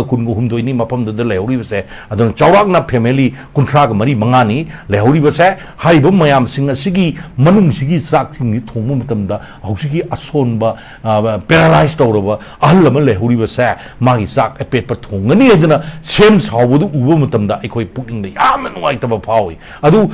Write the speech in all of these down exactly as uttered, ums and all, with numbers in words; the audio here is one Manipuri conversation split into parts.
ꯀꯨꯟꯒ ꯍꯨꯝꯗꯣꯏꯅꯤ ꯃꯐꯝꯗꯨꯗ ꯂꯩꯍꯧꯔꯤꯕꯁꯦ꯫ ꯑꯗꯨꯅ ꯆꯥꯎꯔꯥꯛꯅ family ꯀꯨꯟꯊ꯭ꯔꯥꯒ ꯃꯔꯤ ꯃꯉꯥꯅꯤ ꯂꯩꯍꯧꯔꯤꯕꯁꯦ꯫ ꯍꯥꯏꯔꯤꯕ ꯃꯌꯥꯝꯁꯤꯡ ꯑꯁꯤꯒꯤ ꯃꯅꯨꯡꯁꯤꯒꯤ ꯆꯥꯛꯁꯤꯡꯁꯤ ꯊꯣꯡꯕ ꯃꯇꯝꯗ ꯍꯧꯖꯤꯛꯀꯤ ꯑꯁꯣꯟꯕ, ꯑ, paralyze ꯇꯧꯔꯕ ꯑꯍꯜ ꯑꯃ ꯂꯩꯍꯧꯔꯤꯕꯁꯦ, ꯃꯥꯒꯤ ꯆꯥꯛ ꯑꯄꯦꯠꯄ ꯊꯣꯡꯒꯅꯤ ꯍꯥꯏꯗꯅ ꯁꯦꯝ ꯁꯥꯎꯕꯗꯨ ꯎꯕ ꯃꯇꯝꯗ ꯑꯩꯈꯣꯏ ꯄꯨꯛꯅꯤꯡꯗ ꯌꯥꯝꯅ ꯅꯨꯡꯉꯥꯏꯇꯕ ꯐꯥꯎꯏ꯫ ꯑꯗꯨ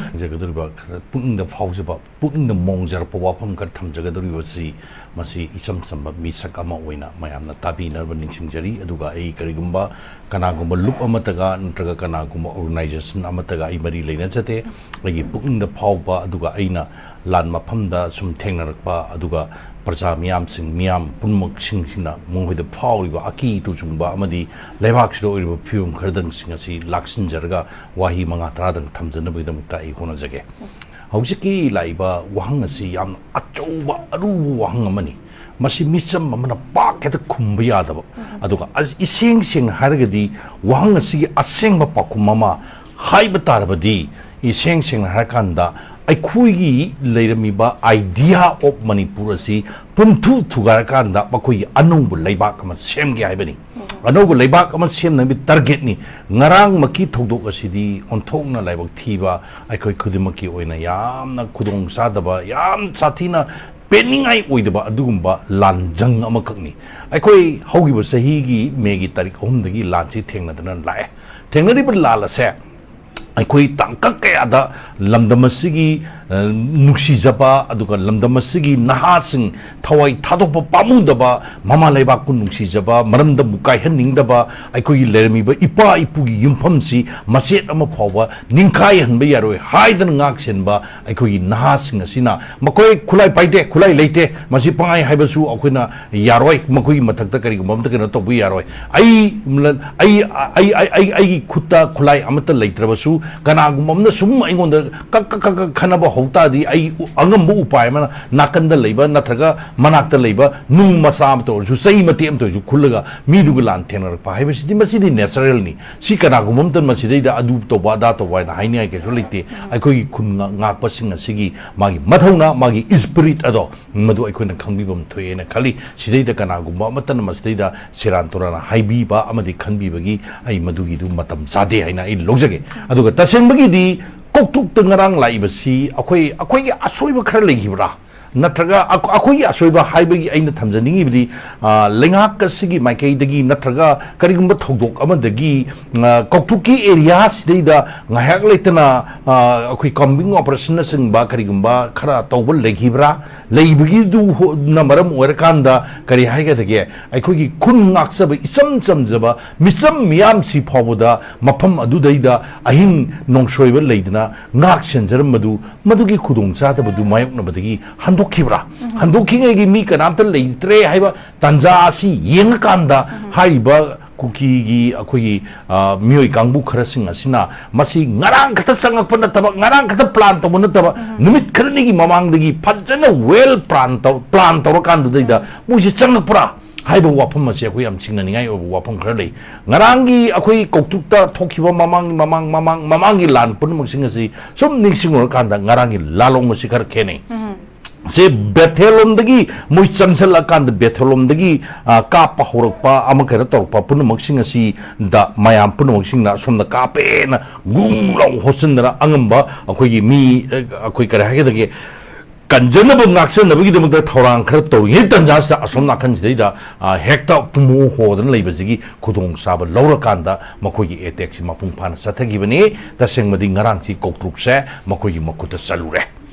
ꯄꯨꯛꯅꯤꯡꯗ ꯐꯥꯎꯖꯕ, ꯄꯨꯛꯅꯤꯡꯗ ꯃꯣꯡꯖꯔꯛꯄ ꯋꯥꯐꯝ ꯈꯔ ꯊꯝꯖꯒꯗꯧꯔꯤꯕꯁꯤ, ꯃꯁꯤ ꯏꯆꯝ ꯆꯝꯕ ꯃꯤꯁꯛ ꯑꯃ ꯑꯣꯏꯅ ꯃꯌꯥꯝꯅ ꯇꯥꯕꯤꯅꯅꯕ ꯅꯤꯡꯁꯤꯡꯖꯔꯤ꯫ ꯑꯗꯨꯒ ꯑꯩ ꯀꯔꯤꯒꯨꯝꯕ ꯀꯅꯥꯒꯨꯝꯕ ꯂꯨꯞ ꯑꯃꯠꯇꯒ ꯅꯠꯇ꯭ꯔꯒ ꯀꯅꯥꯒꯨꯝꯕ organization ꯑꯃꯠꯇꯒ ꯑꯩ ꯃꯔꯤ ꯂꯩꯅꯖꯗꯦ꯫ ꯑꯩꯒꯤ ꯄꯨꯛꯅꯤꯡꯗ ꯐꯥꯎꯕ, ꯑꯗꯨꯒ ꯑꯩꯅ ꯂꯥꯟ ꯃꯐꯝꯗ ꯁꯨꯝ ꯊꯦꯡꯅꯔꯛꯄ, ꯑꯗꯨꯒ ꯄ꯭ꯔꯖꯥ ꯃꯤꯌꯥꯝꯁꯤꯡ, ꯃꯤꯌꯥꯝ ꯄꯨꯝꯅꯃꯛꯁꯤꯡꯁꯤꯅ ꯃꯈꯣꯏꯗ ꯐꯥꯎꯔꯤꯕ ꯑꯀꯤ ꯇꯨꯖꯨꯡꯕ ꯑꯃꯗꯤ ꯂꯩꯕꯥꯛꯁꯤꯗ ꯑꯣꯏꯔꯤꯕ ꯐꯤꯕꯝ ꯈꯔꯗꯪꯁꯤꯡ ꯑꯁꯤ ꯂꯥꯛꯁꯤꯟꯖꯔꯒ ꯋꯥꯍꯩ ꯃꯉꯥ ꯇꯔꯥꯗꯪ ꯊꯝꯖꯅꯕꯒꯤꯗꯃꯛꯇ ꯑꯩ ꯍꯣꯠꯅꯖꯒꯦ꯫ ꯍꯧꯖꯤꯛꯀꯤ ꯂꯥꯛꯏꯕ ꯋꯥꯍꯪ ꯑꯁꯤ ꯌꯥꯝꯅ ꯑꯆꯧꯕ, ꯑꯔꯨꯕ ꯋꯥꯍꯪ ꯑꯃꯅꯤ꯫ ꯃꯁꯤ ꯃꯤꯆꯝ ꯑꯃꯅ ꯄꯥꯛ ꯍꯦꯛꯇ ꯈꯨꯝꯕ ꯌꯥꯗꯕ꯫ ꯑꯗꯨꯒ ꯑꯁ, ꯏꯁꯦꯡ ꯁꯦꯡꯅ ꯍꯥꯏꯔꯒꯗꯤ, ꯋꯥꯍꯪ ꯑꯁꯤꯒꯤ ꯑꯁꯦꯡꯕ ꯄꯥꯎꯈꯨꯝ ꯑꯃ ꯍꯥꯏꯕ ꯇꯥꯔꯕꯗꯤ, ꯏꯁꯦꯡ ꯁꯦꯡꯅ ꯍꯥꯏꯔꯀꯥꯟꯗ, ꯑꯩꯈꯣꯏꯒꯤ ꯂꯩꯔꯝꯃꯤꯕ idea of ꯃꯅꯤꯄꯨꯔ ꯑꯁꯤ ꯄꯨꯝꯊꯨ ꯊꯨꯒꯥꯏꯔꯀꯥꯟꯗ ꯃꯈꯣꯏꯒꯤ ꯑꯅꯧꯕ ꯂꯩꯕꯥꯛ ꯑꯃ ꯁꯦꯝꯒꯦ ꯍꯥꯏꯕꯅꯤ꯫ ꯑꯅꯧꯕ ꯂꯩꯕꯥꯛ ꯑꯃ ꯁꯦꯝꯅꯕꯒꯤ target ꯅꯤ꯫ ꯉꯔꯥꯡꯃꯛꯀꯤ ꯊꯧꯗꯣꯛ ꯑꯁꯤꯗꯤ ꯑꯣꯟꯊꯣꯛꯅ ꯂꯥꯏꯕꯛ ꯊꯤꯕ, ꯑꯩꯈꯣꯏ ꯈꯨꯗꯤꯡꯃꯛꯀꯤ ꯑꯣꯏꯅ ꯌꯥꯝꯅ ꯈꯨꯗꯣꯡ ꯆꯥꯗꯕ, ꯌꯥꯝ ꯁꯥꯊꯤꯅ ꯄꯦꯟꯅꯤꯡꯉꯥꯏ ꯑꯣꯏꯗꯕ ꯑꯗꯨꯒꯨꯝꯕ ꯂꯥꯟꯖꯪ ꯑꯃꯈꯛꯅꯤ꯫ ꯑꯩꯈꯣꯏ ꯍꯧꯈꯤꯕ ꯆꯍꯤꯒꯤ ꯃꯦꯒꯤ ꯇꯥꯔꯤꯛ ꯑꯍꯨꯝꯗꯒꯤ ꯂꯥꯟꯁꯤ ꯊꯦꯡꯅꯗꯅ ꯂꯥꯛꯑꯦ꯫ ꯊꯦꯡꯅꯔꯤꯕ ꯂꯥꯟ ꯑꯁꯦ ꯑꯩꯈꯣꯏ ꯇꯥꯡꯀꯛ ꯀꯌꯥꯗ ꯂꯝꯗꯝ ꯑꯁꯤꯒꯤ, ꯑ, ꯅꯨꯡꯁꯤꯖꯕ, ꯑꯗꯨꯒ ꯂꯝꯗꯝ ꯑꯁꯤꯒꯤ ꯅꯍꯥꯁꯤꯡ ꯊꯋꯥꯏ ꯊꯥꯗꯣꯛꯄ ꯄꯥꯝꯃꯨꯗꯕ, ꯃꯃꯥ ꯂꯩꯕꯥꯛꯄꯨ ꯅꯨꯡꯁꯤꯖꯕ, ꯃꯔꯝꯗꯝꯕꯨ ꯀꯥꯏꯍꯟꯅꯤꯡꯗꯕ, ꯑꯩꯈꯣꯏꯒꯤ ꯂꯩꯔꯝꯃꯤꯕ ꯏꯄꯥ ꯏꯄꯨꯒꯤ ꯌꯨꯝꯐꯝꯁꯤ ꯃꯆꯦꯠ ꯑꯃ ꯐꯥꯎꯕ ꯅꯤꯡꯈꯥꯏꯍꯟꯕ ꯌꯥꯔꯣꯏ ꯍꯥꯏꯗꯅ ꯉꯥꯛ ꯁꯦꯟꯕ ꯑꯩꯈꯣꯏꯒꯤ ꯅꯍꯥꯁꯤꯡ ꯑꯁꯤꯅ, ꯃꯈꯣꯏ ꯈꯨꯠꯂꯥꯏ ꯄꯥꯏꯗꯦ, ꯈꯨꯠꯂꯥꯏ ꯂꯩꯇꯦ, ꯃꯁꯤ ꯄꯪꯍꯥꯏ ꯍꯥꯏꯕꯁꯨ ꯑꯩꯈꯣꯏꯅ ꯌꯥꯔꯣꯏ, ꯃꯈꯣꯏꯒꯤ ꯃꯊꯛꯇ ꯀꯔꯤꯒꯨꯝꯕ ꯑꯃꯇ ꯀꯩꯅꯣ ꯇꯧꯕ ꯌꯥꯔꯣꯏ꯫ ꯑꯩ, ꯑꯩ, ꯑꯩ, ꯑꯩ, ꯑꯩꯒꯤ ꯈꯨꯠꯇ ꯈꯨꯠꯂꯥꯏ ꯑꯃꯠꯇ ꯂꯩꯇ꯭ꯔꯕꯁꯨ, ꯀꯅꯥꯒꯨꯝꯕ ꯑꯃꯅ ꯁꯨꯝ ꯑꯩꯉꯣꯟꯗ ꯀꯛ, ꯀꯛ, ꯀꯛ, ꯀꯛ ꯈꯟꯅꯕ ꯇꯧ ꯇꯥꯔꯗꯤ, ꯑꯩ ꯎ-, ꯑꯉꯝꯕ ꯎꯄꯥꯏ ꯑꯃꯅ ꯅꯥꯀꯟꯗ ꯂꯩꯕ ꯅꯠꯇ꯭ꯔꯒ ꯃꯅꯥꯛꯇ ꯂꯩꯕ ꯅꯨꯡ ꯃꯆꯥ ꯑꯃꯇ ꯑꯣꯏꯔꯁꯨ, ꯆꯩ ꯃꯇꯦꯛ ꯑꯃꯇ ꯑꯣꯏꯔꯁꯨ ꯈꯨꯜꯂꯒ ꯃꯤꯗꯨꯒ ꯂꯥꯟ ꯊꯦꯡꯅꯔꯛꯄ ꯍꯥꯏꯕꯁꯤꯗꯤ, ꯃꯁꯤꯗꯤ natural-ꯅꯤ꯫ ꯁꯤ ꯀꯅꯥꯒꯨꯝꯕ ꯑꯃꯇ ꯃꯁꯤꯗꯩꯗ ꯑꯗꯨ ꯇꯧꯕ, ꯑꯗꯥ ꯇꯧꯕ ꯍꯥꯏꯅ ꯍꯥꯏꯅꯤꯡꯉꯥꯏ ꯀꯩꯁꯨ ꯂꯩꯇꯦ꯫ ꯑꯩꯈꯣꯏꯒꯤ ꯈꯨꯟ ꯉꯥ-, ꯉꯥꯛꯄꯁꯤꯡ ꯑꯁꯤꯒꯤ ꯃꯥꯒꯤ ꯃꯊꯧꯅꯥ, ꯃꯥꯒꯤ spirit ꯑꯗꯣ, ꯃꯗꯨ ꯑꯩꯈꯣꯏꯅ ꯈꯪꯕꯤꯕ ꯑꯃ ꯊꯣꯛꯑꯦꯅ ꯈꯜꯂꯤ꯫ ꯁꯤꯗꯩꯗ ꯀꯅꯥꯒꯨꯝꯕ ꯑꯃꯠꯇꯅ ꯃꯁꯤꯗꯩꯗ ꯁꯦꯔꯥꯟ ꯇꯨꯔꯥꯟ ꯍꯥꯏꯕꯤꯕ ꯑꯃꯗꯤ ꯈꯟꯕꯤꯕꯒꯤ ꯑꯩ ꯃꯗꯨꯒꯤꯗꯨ ꯃꯇꯝ ꯆꯥꯗꯦ ꯍꯥꯏꯅ ꯑꯩ ꯂꯧꯖꯒꯦ꯫ ꯑꯗꯨꯒ ꯇꯁꯦꯡꯕꯒꯤꯗꯤ ꯀꯧꯇ꯭ꯔꯨꯛꯇ ꯉꯔꯥꯡ ꯂꯥꯛꯏꯕꯁꯤ ꯑꯩꯈꯣꯏ, ꯑꯩꯈꯣꯏꯒꯤ ꯑꯁꯣꯏꯕ ꯈꯔ ꯂꯩꯈꯤꯕ꯭ꯔꯥ? ꯅꯠꯇ꯭ꯔꯒ ꯑꯩꯈꯣ-, ꯑꯩꯈꯣꯏꯒꯤ ꯑꯁꯣꯏꯕ ꯍꯥꯏꯕꯒꯤ ꯑꯩꯅ ꯊꯝꯖꯅꯤꯡꯉꯤꯕꯗꯤ, ꯑ, ꯂꯩꯉꯥꯛ ꯑꯁꯤꯒꯤ ꯃꯥꯏꯀꯩꯗꯒꯤ ꯅꯠꯇ꯭ꯔꯒ ꯀꯔꯤꯒꯨꯝꯕ ꯊꯧꯗꯣꯛ ꯑꯃꯗꯒꯤ, ꯑ, ꯀꯧꯇ꯭ꯔꯨꯛꯀꯤ area ꯁꯤꯗꯩꯗ ꯉꯥꯏꯍꯥꯛ ꯂꯩꯇꯅ, ꯑ, ꯑꯩꯈꯣꯏ combing operation-ꯅꯆꯤꯡꯕ ꯀꯔꯤꯒꯨꯝꯕ ꯈꯔ ꯇꯧꯕ ꯂꯩꯈꯤꯕ꯭ꯔꯥ? ꯂꯩꯕꯒꯤꯗꯨꯅ ꯃꯔꯝ ꯑꯣꯏꯔꯀꯥꯟꯗ ꯀꯔꯤ ꯍꯥꯏꯒꯗꯒꯦ? ꯑꯩꯈꯣꯏꯒꯤ ꯈꯨꯟ ꯉꯥꯛꯆꯕ ꯏꯆꯝ ꯆꯝꯖꯕ ꯃꯤꯆꯝ ꯃꯤꯌꯥꯝꯁꯤ ꯐꯥꯎꯕꯗ ꯃꯐꯝ ꯑꯗꯨꯗꯩꯗ ꯑꯍꯤꯡ ꯅꯣꯡꯁꯣꯏꯕ ꯂꯩꯗꯅ ꯉꯥꯛ ꯁꯦꯟꯖꯔꯝꯕꯗꯨ, ꯃꯗꯨꯒꯤ ꯈꯨꯗꯣꯡꯆꯥꯗꯕꯗꯨ ꯃꯥꯌꯣꯛꯅꯕꯗꯒꯤ ꯍꯟꯗꯣꯛꯈꯤꯕ꯭ꯔꯥ? ꯍꯟꯗꯣꯛꯈꯤꯉꯩꯒꯤ ꯃꯤ ꯀꯅꯥꯝꯇ ꯂꯩꯇ꯭ꯔꯦ ꯍꯥꯏꯕ ꯇꯥꯟꯖꯥ ꯑꯁꯤ ꯌꯦꯡꯉꯀꯥꯟꯗ, ꯍꯥꯏꯔꯤꯕ ꯀꯨꯀꯤꯒꯤ ꯑꯩꯈꯣꯏꯒꯤ, ꯑ, ꯃꯤꯑꯣꯏ ꯀꯥꯡꯕꯨ ꯈꯔꯁꯤꯡ ꯑꯁꯤꯅ ꯃꯁꯤ ꯉꯔꯥꯡ ꯈꯛꯇ ꯆꯪꯉꯛꯄ ꯅꯠꯇꯕ, ꯉꯔꯥꯡ ꯈꯛꯇ plan ꯇꯧꯕ ꯅꯠꯇꯕ, ꯅꯨꯃꯤꯠ ꯈꯔꯅꯤꯒꯤ ꯃꯃꯥꯡꯗꯒꯤ ꯐꯖꯅ well plan ꯇꯧ-, plan ꯇꯧꯔꯀꯥꯟꯗꯨꯗꯩꯗ ꯃꯣꯏꯁꯦ ꯆꯪꯉꯛꯄ꯭ꯔꯥ ꯍꯥꯏꯕ ꯋꯥꯐꯝ ꯑꯁꯤ ꯑꯩꯈꯣꯏ ꯌꯥꯝ ꯆꯤꯡꯅꯅꯤꯡꯉꯥꯏ ꯑꯣꯏꯕ ꯋꯥꯐꯝ ꯈꯔ ꯂꯩ꯫ ꯉꯔꯥꯡꯒꯤ ꯑꯩꯈꯣꯏ ꯀꯧꯇ꯭ꯔꯨꯛꯇ ꯊꯣꯛꯈꯤꯕ ꯃꯃꯥꯡ, ꯃꯃꯥꯡ, ꯃꯃꯥꯡ, ꯃꯃꯥꯡꯒꯤ ꯂꯥꯟ ꯄꯨꯝꯅꯃꯛꯁꯤꯡ ꯑꯁꯤ ꯁꯨꯝ ꯅꯤꯡꯁꯤꯡꯉꯨꯔꯀꯥꯟꯗ ꯉꯔꯥꯡꯒꯤ ꯂꯥꯂꯣꯡ ꯑꯁꯤ ꯈꯔ ꯈꯦꯠꯅꯩ꯫ ꯁꯦ ꯕꯦꯊꯦꯜꯂꯣꯝꯗꯒꯤ ꯃꯣꯏ ꯆꯪꯁꯤꯜꯂꯛꯀꯥꯟꯗ, ꯕꯦꯊꯦꯜꯂꯣꯝꯗꯒꯤ, ꯑ, ꯀꯥꯞꯄ ꯍꯧꯔꯛꯄ ꯑꯃ ꯀꯩꯅꯣ ꯇꯧꯔꯛꯄ ꯄꯨꯝꯅꯃꯛꯁꯤꯡ ꯑꯁꯤꯗ ꯃꯌꯥꯝ ꯄꯨꯝꯅꯃꯛꯁꯤꯡꯅ ꯑꯁꯣꯝꯗ ꯀꯥꯞꯄꯦꯅ ꯒꯨꯡ ꯂꯥꯎ ꯍꯣꯠꯆꯤꯟꯗꯅ ꯑꯉꯝꯕ ꯑꯩꯈꯣꯏꯒꯤ ꯃꯤ, ꯑ, ꯑꯩꯈꯣꯏ ꯀꯔꯤ ꯍꯥꯏꯒꯗꯒꯦ, ꯀꯟꯖꯅꯕ ꯉꯥꯛꯆꯅꯕꯒꯤꯗꯃꯛꯇ ꯊꯧꯔꯥꯡ ꯈꯔ ꯇꯧꯔꯤꯉꯩ ꯇꯥꯟꯖꯥꯁꯤꯗ ꯑꯁꯣꯝ ꯅꯥꯀꯟꯁꯤꯗꯩꯗ, ꯑ, ꯍꯦꯛꯇ ꯄꯨꯡꯍꯣ ꯍꯣꯗꯅ ꯂꯩꯕꯁꯤꯒꯤ ꯈꯨꯗꯣꯡꯆꯥꯕ ꯂꯧꯔꯀꯥꯟꯗ ꯃꯈꯣꯏꯒꯤ attack-ꯁꯤ ꯃꯄꯨꯡ ꯐꯥꯅ ꯆꯠꯊꯈꯤꯕꯅꯤ꯫ ꯇꯁꯦꯡꯕꯗꯤ ꯉꯔꯥꯡꯁꯤ ꯀꯧꯇ꯭ꯔꯨꯛꯁꯦ ꯃꯈꯣꯏꯒꯤ ꯃꯈꯨꯠꯇ ꯆꯠꯂꯨꯔꯦ꯫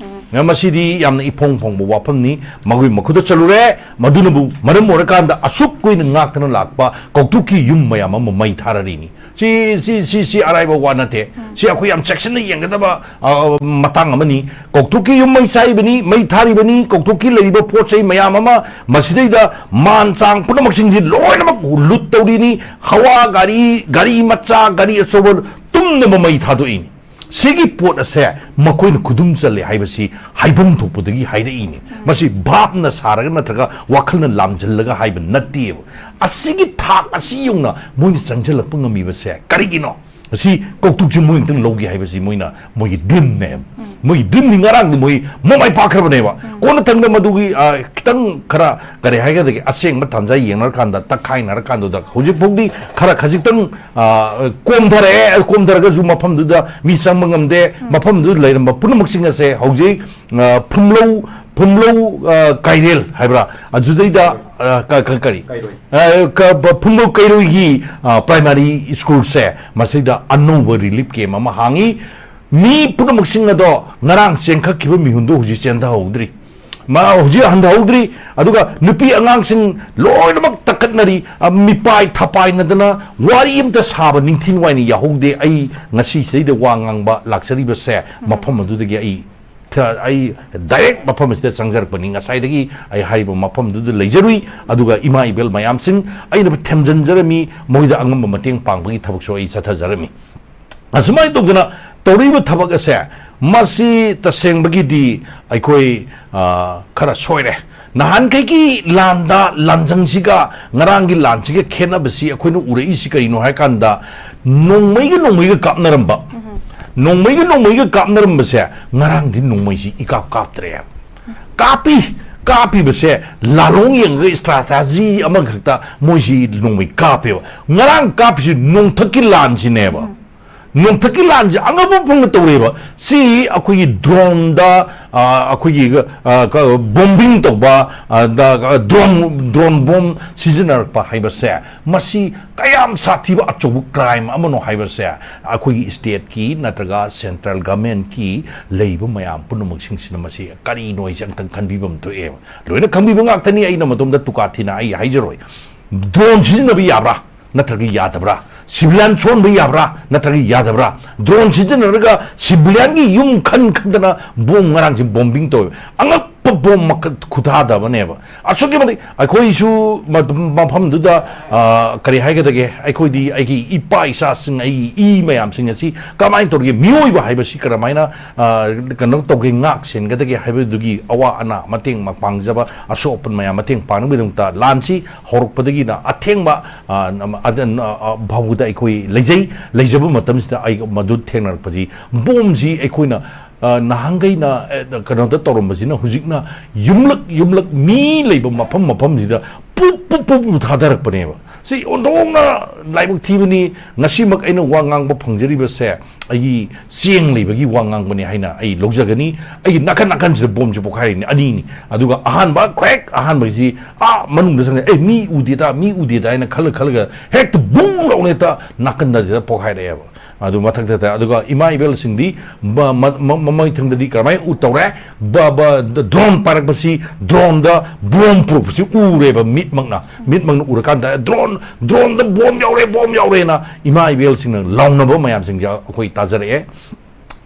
ꯃꯁꯤꯗꯤ ꯌꯥꯝꯅ ꯏꯐꯣꯡ ꯐꯣꯡꯕ ꯋꯥꯐꯝꯅꯤ꯫ ꯃꯈꯣꯏ ꯃꯈꯨꯠꯇ ꯆꯠꯂꯨꯔꯦ꯫ ꯃꯗꯨꯅꯕꯨ ꯃꯔꯝ ꯑꯣꯏꯔꯀꯥꯟꯗ ꯑꯁꯨꯛ ꯀꯨꯏꯅ ꯉꯥꯛꯇꯅ ꯂꯥꯛꯄ ꯀꯧꯇ꯭ꯔꯨꯛꯀꯤ ꯌꯨꯝ ꯃꯌꯥꯝ ꯑꯃ ꯃꯩ ꯊꯥꯔꯔꯤꯅꯤ꯫ ꯁꯤ, ꯁꯤ, ꯁꯤ, ꯁꯤ ꯑꯔꯥꯏꯕ ꯋꯥ ꯅꯠꯇꯦ꯫ ꯁꯤ ꯑꯩꯈꯣꯏ ꯌꯥꯝ ꯆꯦꯛꯁꯤꯟꯅ ꯌꯦꯡꯒꯗꯕ, ꯑ, ꯃꯇꯥꯡ ꯑꯃꯅꯤ꯫ ꯀꯧꯇ꯭ꯔꯨꯛꯀꯤ ꯌꯨꯝ ꯃꯩ ꯆꯥꯏꯕꯅꯤ, ꯃꯩ ꯊꯥꯔꯤꯕꯅꯤ, ꯀꯧꯇ꯭ꯔꯨꯛꯀꯤ ꯂꯩꯔꯤꯕ ꯄꯣꯠ ꯆꯩ ꯃꯌꯥꯝ ꯑꯃ ꯃꯁꯤꯗꯩꯗ ꯃꯥꯟ ꯆꯥꯡ ꯄꯨꯝꯅꯃꯛꯁꯤꯡꯁꯤ ꯂꯣꯏꯅꯃꯛ loot ꯇꯧꯔꯤꯅꯤ꯫ ꯍꯋꯥ ꯒꯥꯔꯤ, ꯒꯥꯔꯤ ꯃꯆꯥ, ꯒꯥꯔꯤ ꯑꯆꯧꯕ ꯇꯨꯝꯅꯕ ꯃꯩ ꯊꯥꯗꯣꯛꯏꯅꯤ꯫ ꯁꯤꯒꯤ ꯄꯣꯠ ꯑꯁꯦ ꯃꯈꯣꯏꯅ ꯈꯨꯗꯨꯝ ꯆꯜꯂꯦ ꯍꯥꯏꯕꯁꯤ ꯍꯥꯏꯐꯝ ꯊꯣꯛꯄꯗꯒꯤ ꯍꯥꯏꯔꯛꯏꯅꯤ꯫ ꯃꯁꯤ ꯚꯥꯞꯅ ꯁꯥꯔꯒ ꯅꯠꯇ꯭ꯔꯒ ꯋꯥꯈꯜꯅ ꯂꯥꯝꯖꯜꯂꯒ ꯍꯥꯏꯕ ꯅꯠꯇꯦꯕ꯫ ꯑꯁꯤꯒꯤ ꯊꯥꯛ ꯑꯁꯤ ꯌꯧꯅ ꯃꯣꯏꯅ ꯆꯪꯁꯤꯜꯂꯛꯄ ꯉꯝꯃꯤꯕꯁꯦ ꯀꯔꯤꯒꯤꯅꯣ? ꯑꯁꯤ ꯀꯧꯇꯨꯛꯁꯤ ꯃꯣꯏ ꯑꯃꯨꯛꯇꯪ ꯂꯧꯒꯦ ꯍꯥꯏꯕꯁꯤ ꯃꯣꯏꯅ, ꯃꯣꯏꯒꯤ ꯗ꯭ꯔꯤꯝꯅꯦꯕ꯫ ꯃꯣꯏꯒꯤ ꯗ꯭ꯔꯤꯝꯅꯤ꯫ ꯉꯔꯥꯡꯗꯤ ꯃꯣꯏ ꯃꯃꯥꯏ ꯄꯥꯛꯈ꯭ꯔꯕꯅꯦꯕ꯫ ꯀꯣꯟꯅ ꯊꯪꯗ ꯃꯗꯨꯒꯤ, ꯑ, ꯈꯤꯇꯪ ꯈꯔ, ꯀꯔꯤ ꯍꯥꯏꯒꯗꯒꯦ, ꯑꯁꯦꯡꯕ ꯇꯥꯟꯖꯥ ꯌꯦꯡꯅꯔꯀꯥꯟꯗ, ꯇꯛꯈꯥꯏꯅꯔꯀꯥꯟꯗꯨꯗ ꯍꯧꯖꯤꯛ ꯐꯥꯎꯗꯤ ꯈꯔ ꯈꯖꯤꯛꯇꯪ, ꯑ, ꯀꯣꯝꯊꯔꯛꯑꯦ꯫ ꯀꯣꯝꯊꯔꯒꯁꯨ ꯃꯐꯝꯗꯨꯗ ꯃꯤ ꯆꯪꯕ ꯉꯝꯗꯦ꯫ ꯃꯐꯝꯗꯨꯗ ꯂꯩꯔꯝꯕ ꯄꯨꯝꯅꯃꯛꯁꯤꯡ ꯑꯁꯦ ꯍꯧꯖꯤꯛ, ꯑ, ꯐꯨꯝꯂꯧ, ꯐꯨꯝꯂꯧ, ꯑ, ꯀꯥꯏꯔꯦꯜ ꯍꯥꯏꯕ꯭ꯔꯥ? ꯑꯗꯨꯗꯩꯗ, ꯑ, ꯀ-, ꯀ-, ꯀꯔꯤ? ꯀꯩꯔꯣꯏ꯫ ꯑ, ꯀ-, ꯕ-, ꯐꯨꯝꯂꯧ ꯀꯩꯔꯣꯏꯒꯤ, ꯑ, ꯄ꯭ꯔꯥꯏꯃꯥꯔꯤ ꯁ꯭ꯀꯨꯜꯁꯦ ꯃꯁꯤꯗ ꯑꯅꯧꯕ ꯔꯤꯂꯤꯐ ꯀꯦꯝ ꯑꯃ ꯍꯥꯡꯉꯤ꯫ ꯃꯤ ꯄꯨꯝꯅꯃꯛꯁꯤꯡ ꯑꯗꯣ ꯉꯔꯥꯡ ꯆꯦꯟꯈꯠꯈꯤꯕ ꯃꯤꯍꯨꯟꯗꯣ ꯍꯧꯖꯤꯛ ꯆꯦꯟꯊꯍꯧꯗ꯭ꯔꯤ꯫ ꯃꯥ ꯍꯧꯖꯤꯛ ꯍꯟꯊꯍꯧꯗ꯭ꯔꯤ꯫ ꯑꯗꯨꯒ ꯅꯨꯄꯤ ꯑꯉꯥꯡꯁꯤꯡ ꯂꯣꯏꯅꯃꯛ ꯇꯛꯀꯠꯅꯔꯤ꯫ ꯑ, ꯃꯤꯄꯥꯏ ꯊꯄꯥꯏꯅꯗꯅ ꯋꯥꯔꯤ ꯑꯝꯇ ꯁꯥꯕ ꯅꯤꯡꯊꯤ ꯅꯨꯡꯉꯥꯏꯅ ꯌꯥꯍꯧꯗꯦ꯫ ꯑꯩ ꯉꯁꯤ ꯁꯤꯗꯩꯗ ꯋꯥ ꯉꯥꯡꯕ ꯂꯥꯛꯆꯔꯤꯕꯁꯦ ꯃꯐꯝ ꯑꯗꯨꯗꯒꯤ ꯑꯩ ꯊ-, ꯑꯩ ꯗꯥꯏꯔꯦꯛ ꯃꯐꯝ ꯑꯁꯤꯗ ꯆꯪꯖꯔꯛꯄꯅꯤ꯫ ꯉꯁꯥꯏꯗꯒꯤ ꯑꯩ ꯍꯥꯏꯔꯤꯕ ꯃꯐꯝꯗꯨꯗ ꯂꯩꯖꯔꯨꯏ꯫ ꯑꯗꯨꯒ ꯏꯃꯥ ꯏꯕꯦꯜ ꯃꯌꯥꯝꯁꯤꯡ, ꯑꯩꯅ ꯊꯦꯝꯖꯤꯟꯖꯔꯝꯃꯤ, ꯃꯣꯏꯗ ꯑꯉꯝꯕ ꯃꯇꯦꯡ ꯄꯥꯡꯕꯒꯤ ꯊꯕꯛꯁꯨ ꯑꯩ ꯆꯠꯊꯖꯔꯝꯃꯤ꯫ ꯑꯁꯨꯃꯥꯏꯅ ꯇꯧꯗꯅ ꯇꯧꯔꯤꯕ ꯊꯕꯛ ꯑꯁꯦ, ꯃꯁꯤ ꯇꯁꯦꯡꯕꯒꯤꯗꯤ ꯑꯩꯈꯣꯏ, ꯑ, ꯈꯔ ꯁꯣꯏꯔꯦ꯫ ꯅꯍꯥꯟꯈꯩꯒꯤ ꯂꯥꯟꯗ, ꯂꯥꯟꯖꯪꯁꯤꯒ ꯉꯔꯥꯡꯒꯤ ꯂꯥꯟꯁꯤꯒ ꯈꯦꯠꯅꯕꯁꯤ ꯑꯩꯈꯣꯏꯅ ꯎꯔꯛꯏꯁꯤ ꯀꯔꯤꯅꯣ ꯍꯥꯏ ꯀꯥꯟꯗ, ꯅꯣꯡꯃꯩꯒ ꯅꯣꯡꯃꯩꯒ ꯀꯥꯞꯅꯔꯝꯕ, ꯅꯣꯡꯃꯩꯒ ꯅꯣꯡꯃꯩꯒ ꯀꯥꯞꯅꯔꯝꯕꯁꯦ ꯉꯔꯥꯡꯗꯤ ꯅꯣꯡꯃꯩꯁꯤ ꯏꯀꯥꯞ ꯀꯥꯞꯇ꯭ꯔꯦ꯫ ꯀꯥꯞꯄꯤ, ꯀꯥꯞꯄꯤꯕꯁꯦ ꯂꯥꯂꯣꯡ ꯌꯦꯡꯉꯒ strategy ꯑꯃꯈꯛꯇ ꯃꯣꯏꯁꯤ ꯅꯣꯡꯃꯩ ꯀꯥꯞꯄꯦꯕ꯫ ꯉꯔꯥꯡ ꯀꯥꯞꯄꯤꯁꯤ ꯅꯣꯡꯊꯛꯀꯤ ꯂꯥꯟꯁꯤꯅꯦꯕ꯫ ꯅꯣꯡꯊꯛꯀꯤ ꯂꯥꯟꯁꯦ ꯑꯉꯛꯄ ꯐꯪꯅ ꯇꯧꯔꯦꯕ꯫ ꯁꯤ ꯑꯩꯈꯣꯏꯒꯤ ꯗ꯭ꯔꯣꯟꯗ, ꯑ, ꯑꯩꯈꯣꯏꯒꯤ, ꯑ, ꯀ-, ꯕꯣꯝꯕꯤꯡ ꯇꯧꯕ, ꯑ, ꯗ, ꯑ, ꯗ꯭ꯔꯣꯟ, ꯗ꯭ꯔꯣꯟ ꯕꯣꯝ ꯁꯤꯖꯤꯟꯅꯔꯛꯄ ꯍꯥꯏꯕꯁꯦ, ꯃꯁꯤ ꯀꯌꯥꯝ ꯁꯥꯊꯤꯕ ꯑꯆꯧꯕ ꯀ꯭ꯔꯥꯏꯝ ꯑꯃꯅꯣ ꯍꯥꯏꯕꯁꯦ ꯑꯩꯈꯣꯏꯒꯤ ꯁ꯭ꯇꯦꯠꯀꯤ ꯅꯠꯇ꯭ꯔꯒ ꯁꯦꯟꯇ꯭ꯔꯦꯜ ꯒꯃꯦꯟꯀꯤ ꯂꯩꯔꯤꯕ ꯃꯌꯥꯝ ꯄꯨꯝꯅꯃꯛꯁꯤꯡꯁꯤꯅ ꯃꯁꯤ ꯀꯔꯤꯅꯣ ꯍꯥꯏꯁꯦ ꯑꯝꯇꯪ ꯈꯟꯕꯤꯕ ꯑꯃ ꯊꯣꯛꯑꯦꯕ꯫ ꯂꯣꯏꯅ ꯈꯪꯕꯤꯕ ꯉꯥꯛꯇꯅꯤ, ꯑꯩꯅ ꯃꯇꯣꯝꯗ ꯇꯨꯀꯥ ꯊꯤꯅ ꯑꯩ ꯍꯥꯏꯖꯔꯣꯏ꯫ ꯗ꯭ꯔꯣꯟ ꯁꯤꯖꯤꯟꯅꯕ ꯌꯥꯕ꯭ꯔꯥ? ꯅꯠꯇ꯭ꯔꯒ ꯌꯥꯗꯕ꯭ꯔꯥ? ꯁꯤꯚꯤꯂꯤꯌꯟ ꯁꯣꯛꯍꯟꯕ ꯌꯥꯕ꯭ꯔꯥ? ꯅꯠꯇ꯭ꯔꯒ ꯌꯥꯗꯕ꯭ꯔꯥ? ꯗ꯭ꯔꯣꯟ ꯁꯤꯖꯤꯟꯅꯔꯒ ꯁꯤꯚꯤꯂꯤꯌꯟꯒꯤ ꯌꯨꯝ ꯈꯟ ꯈꯟꯗꯅ ꯕꯣꯝ ꯉꯔꯥꯡꯁꯤ ꯕꯣꯝꯕꯤꯡ ꯇꯧꯋꯦ꯫ ꯑꯉꯛꯄ ꯕꯣꯝ ꯃꯈꯜ ꯈꯨꯊꯥꯗꯕꯅꯦꯕ꯫ ꯑꯁꯨꯛꯀꯤ ꯃꯇꯤꯛ ꯑꯩꯈꯣꯏꯁꯨ ꯃ-, ꯃꯐꯝꯗꯨꯗ, ꯑ, ꯀꯔꯤ ꯍꯥꯏꯒꯗꯒꯦ, ꯑꯩꯈꯣꯏꯗꯤ ꯑꯩꯒꯤ ꯏꯄꯥ ꯏꯆꯥꯁꯤꯡ, ꯑꯩꯒꯤ ꯏ ꯃꯌꯥꯝꯁꯤꯡ ꯑꯁꯤ ꯀꯃꯥꯏꯅ ꯇꯧꯔꯤꯒꯦ, ꯃꯤꯑꯣꯏꯕ ꯍꯥꯏꯕꯁꯤ ꯀꯔꯝꯍꯥꯏꯅ, ꯑ, ꯀꯩꯅꯣ ꯇꯧꯒꯦ, ꯉꯥꯛ ꯁꯦꯟꯒꯗꯒꯦ ꯍꯥꯏꯕꯗꯨꯒꯤ ꯑꯋꯥ ꯑꯅꯥ, ꯃꯇꯦꯡ ꯄꯥꯡꯖꯕ, ꯑꯁꯣꯛ ꯑꯄꯟ ꯃꯌꯥꯝ ꯃꯇꯦꯡ ꯄꯥꯡꯅꯕꯒꯤꯗꯃꯛꯇ ꯂꯥꯟꯁꯤ ꯍꯧꯔꯛꯄꯗꯒꯤꯅ ꯑꯊꯦꯡꯕ, ꯑ, ꯑꯗ-, ꯑ, ꯑ, ꯐꯥꯎꯕꯗ ꯑꯩꯈꯣꯏ ꯂꯩꯖꯩ꯫ ꯂꯩꯖꯕ ꯃꯇꯝꯁꯤꯗ ꯑꯩ ꯃꯗꯨ ꯊꯦꯡꯅꯔꯛꯄꯁꯤ, ꯕꯣꯝꯁꯤ ꯑꯩꯈꯣꯏꯅ ꯑ, ꯅꯍꯥꯟꯈꯩꯅ, ꯑ, ꯀꯩꯅꯣꯗ ꯇꯧꯔꯝꯕꯁꯤꯅ ꯍꯧꯖꯤꯛꯅ ꯌꯨꯝꯂꯛ ꯌꯨꯝꯂꯛ ꯃꯤ ꯂꯩꯕ ꯃꯐꯝ ꯃꯐꯝꯁꯤꯗ ꯄꯨꯞ ꯄꯨꯞ ꯄꯨꯞ ꯄꯨꯞ ꯊꯥꯗꯔꯛꯄꯅꯦꯕ꯫ ꯁꯤ ꯑꯣꯟꯊꯣꯛꯅ ꯂꯥꯏꯕꯛ ꯊꯤꯕꯅꯤ꯫ ꯉꯁꯤꯃꯛ ꯑꯩꯅ ꯋꯥ ꯉꯥꯡꯕ ꯐꯪꯖꯔꯤꯕꯁꯦ ꯑꯩꯒꯤ ꯆꯦꯡ ꯂꯩꯕꯒꯤ ꯋꯥ ꯉꯥꯡꯕꯅꯤ ꯍꯥꯏꯅ ꯑꯩ ꯂꯧꯖꯒꯅꯤ꯫ ꯑꯩꯒꯤ ꯅꯥꯀꯟ ꯅꯥꯀꯟꯁꯤꯗ ꯕꯣꯝꯁꯦ ꯄꯣꯈꯥꯏꯔꯤꯅꯤ, ꯑꯅꯤꯅꯤ꯫ ꯑꯗꯨꯒ ꯑꯍꯥꯟꯕ, ꯈ꯭ꯋꯦꯛ ꯑꯍꯥꯟꯕꯒꯤꯁꯤ ꯑꯥ ꯃꯅꯨꯡꯗ ꯆꯪꯉꯦ, "ꯑꯦ, ꯃꯤ ꯎꯗꯦꯗ, ꯃꯤ ꯎꯗꯦꯗ" ꯍꯥꯏꯅ ꯈꯜꯂ ꯈꯜꯂꯒ ꯍꯦꯛꯇ ꯕꯨꯝ ꯂꯥꯎꯅ ꯍꯦꯛꯇ ꯅꯥꯀꯟꯗ ꯍꯦꯛꯇ ꯄꯣꯈꯥꯏꯔꯛꯑꯦꯕ꯫ ꯑꯗꯨ ꯃꯊꯛꯇ ꯇꯥꯏ꯫ ꯑꯗꯨꯒ ꯏꯃꯥ ꯏꯕꯦꯜꯁꯤꯡꯗꯤ ꯃ-, ꯃ-, ꯃ-, ꯃꯃꯩꯊꯪꯗꯗꯤ ꯀꯔꯝꯍꯥꯏꯅ ꯎ ꯇꯧꯔꯦ? ꯕ-, ꯕ-, ꯗ꯭ꯔꯣꯟ ꯄꯥꯏꯔꯛꯄꯁꯤ, ꯗ꯭ꯔꯣꯟꯗ ꯕꯣꯝ ꯄꯨꯔꯛꯄꯁꯤ ꯎꯔꯦꯕ ꯃꯤꯠꯃꯛꯅ꯫ ꯃꯤꯠꯃꯛꯅ ꯎꯔꯀꯥꯟꯗ, "ꯗ꯭ꯔꯣꯟ, ꯗ꯭ꯔꯣꯟꯗ ꯕꯣꯝ ꯌꯥꯎꯔꯦ, ꯕꯣꯝ ꯌꯥꯎꯔꯦꯅ" ꯏꯃꯥ ꯏꯕꯦꯜꯁꯤꯡꯅ ꯂꯥꯎꯅꯕ ꯃꯌꯥꯝꯁꯤꯡꯁꯦ ꯑꯩꯈꯣꯏ ꯇꯥꯖꯔꯛꯑꯦ꯫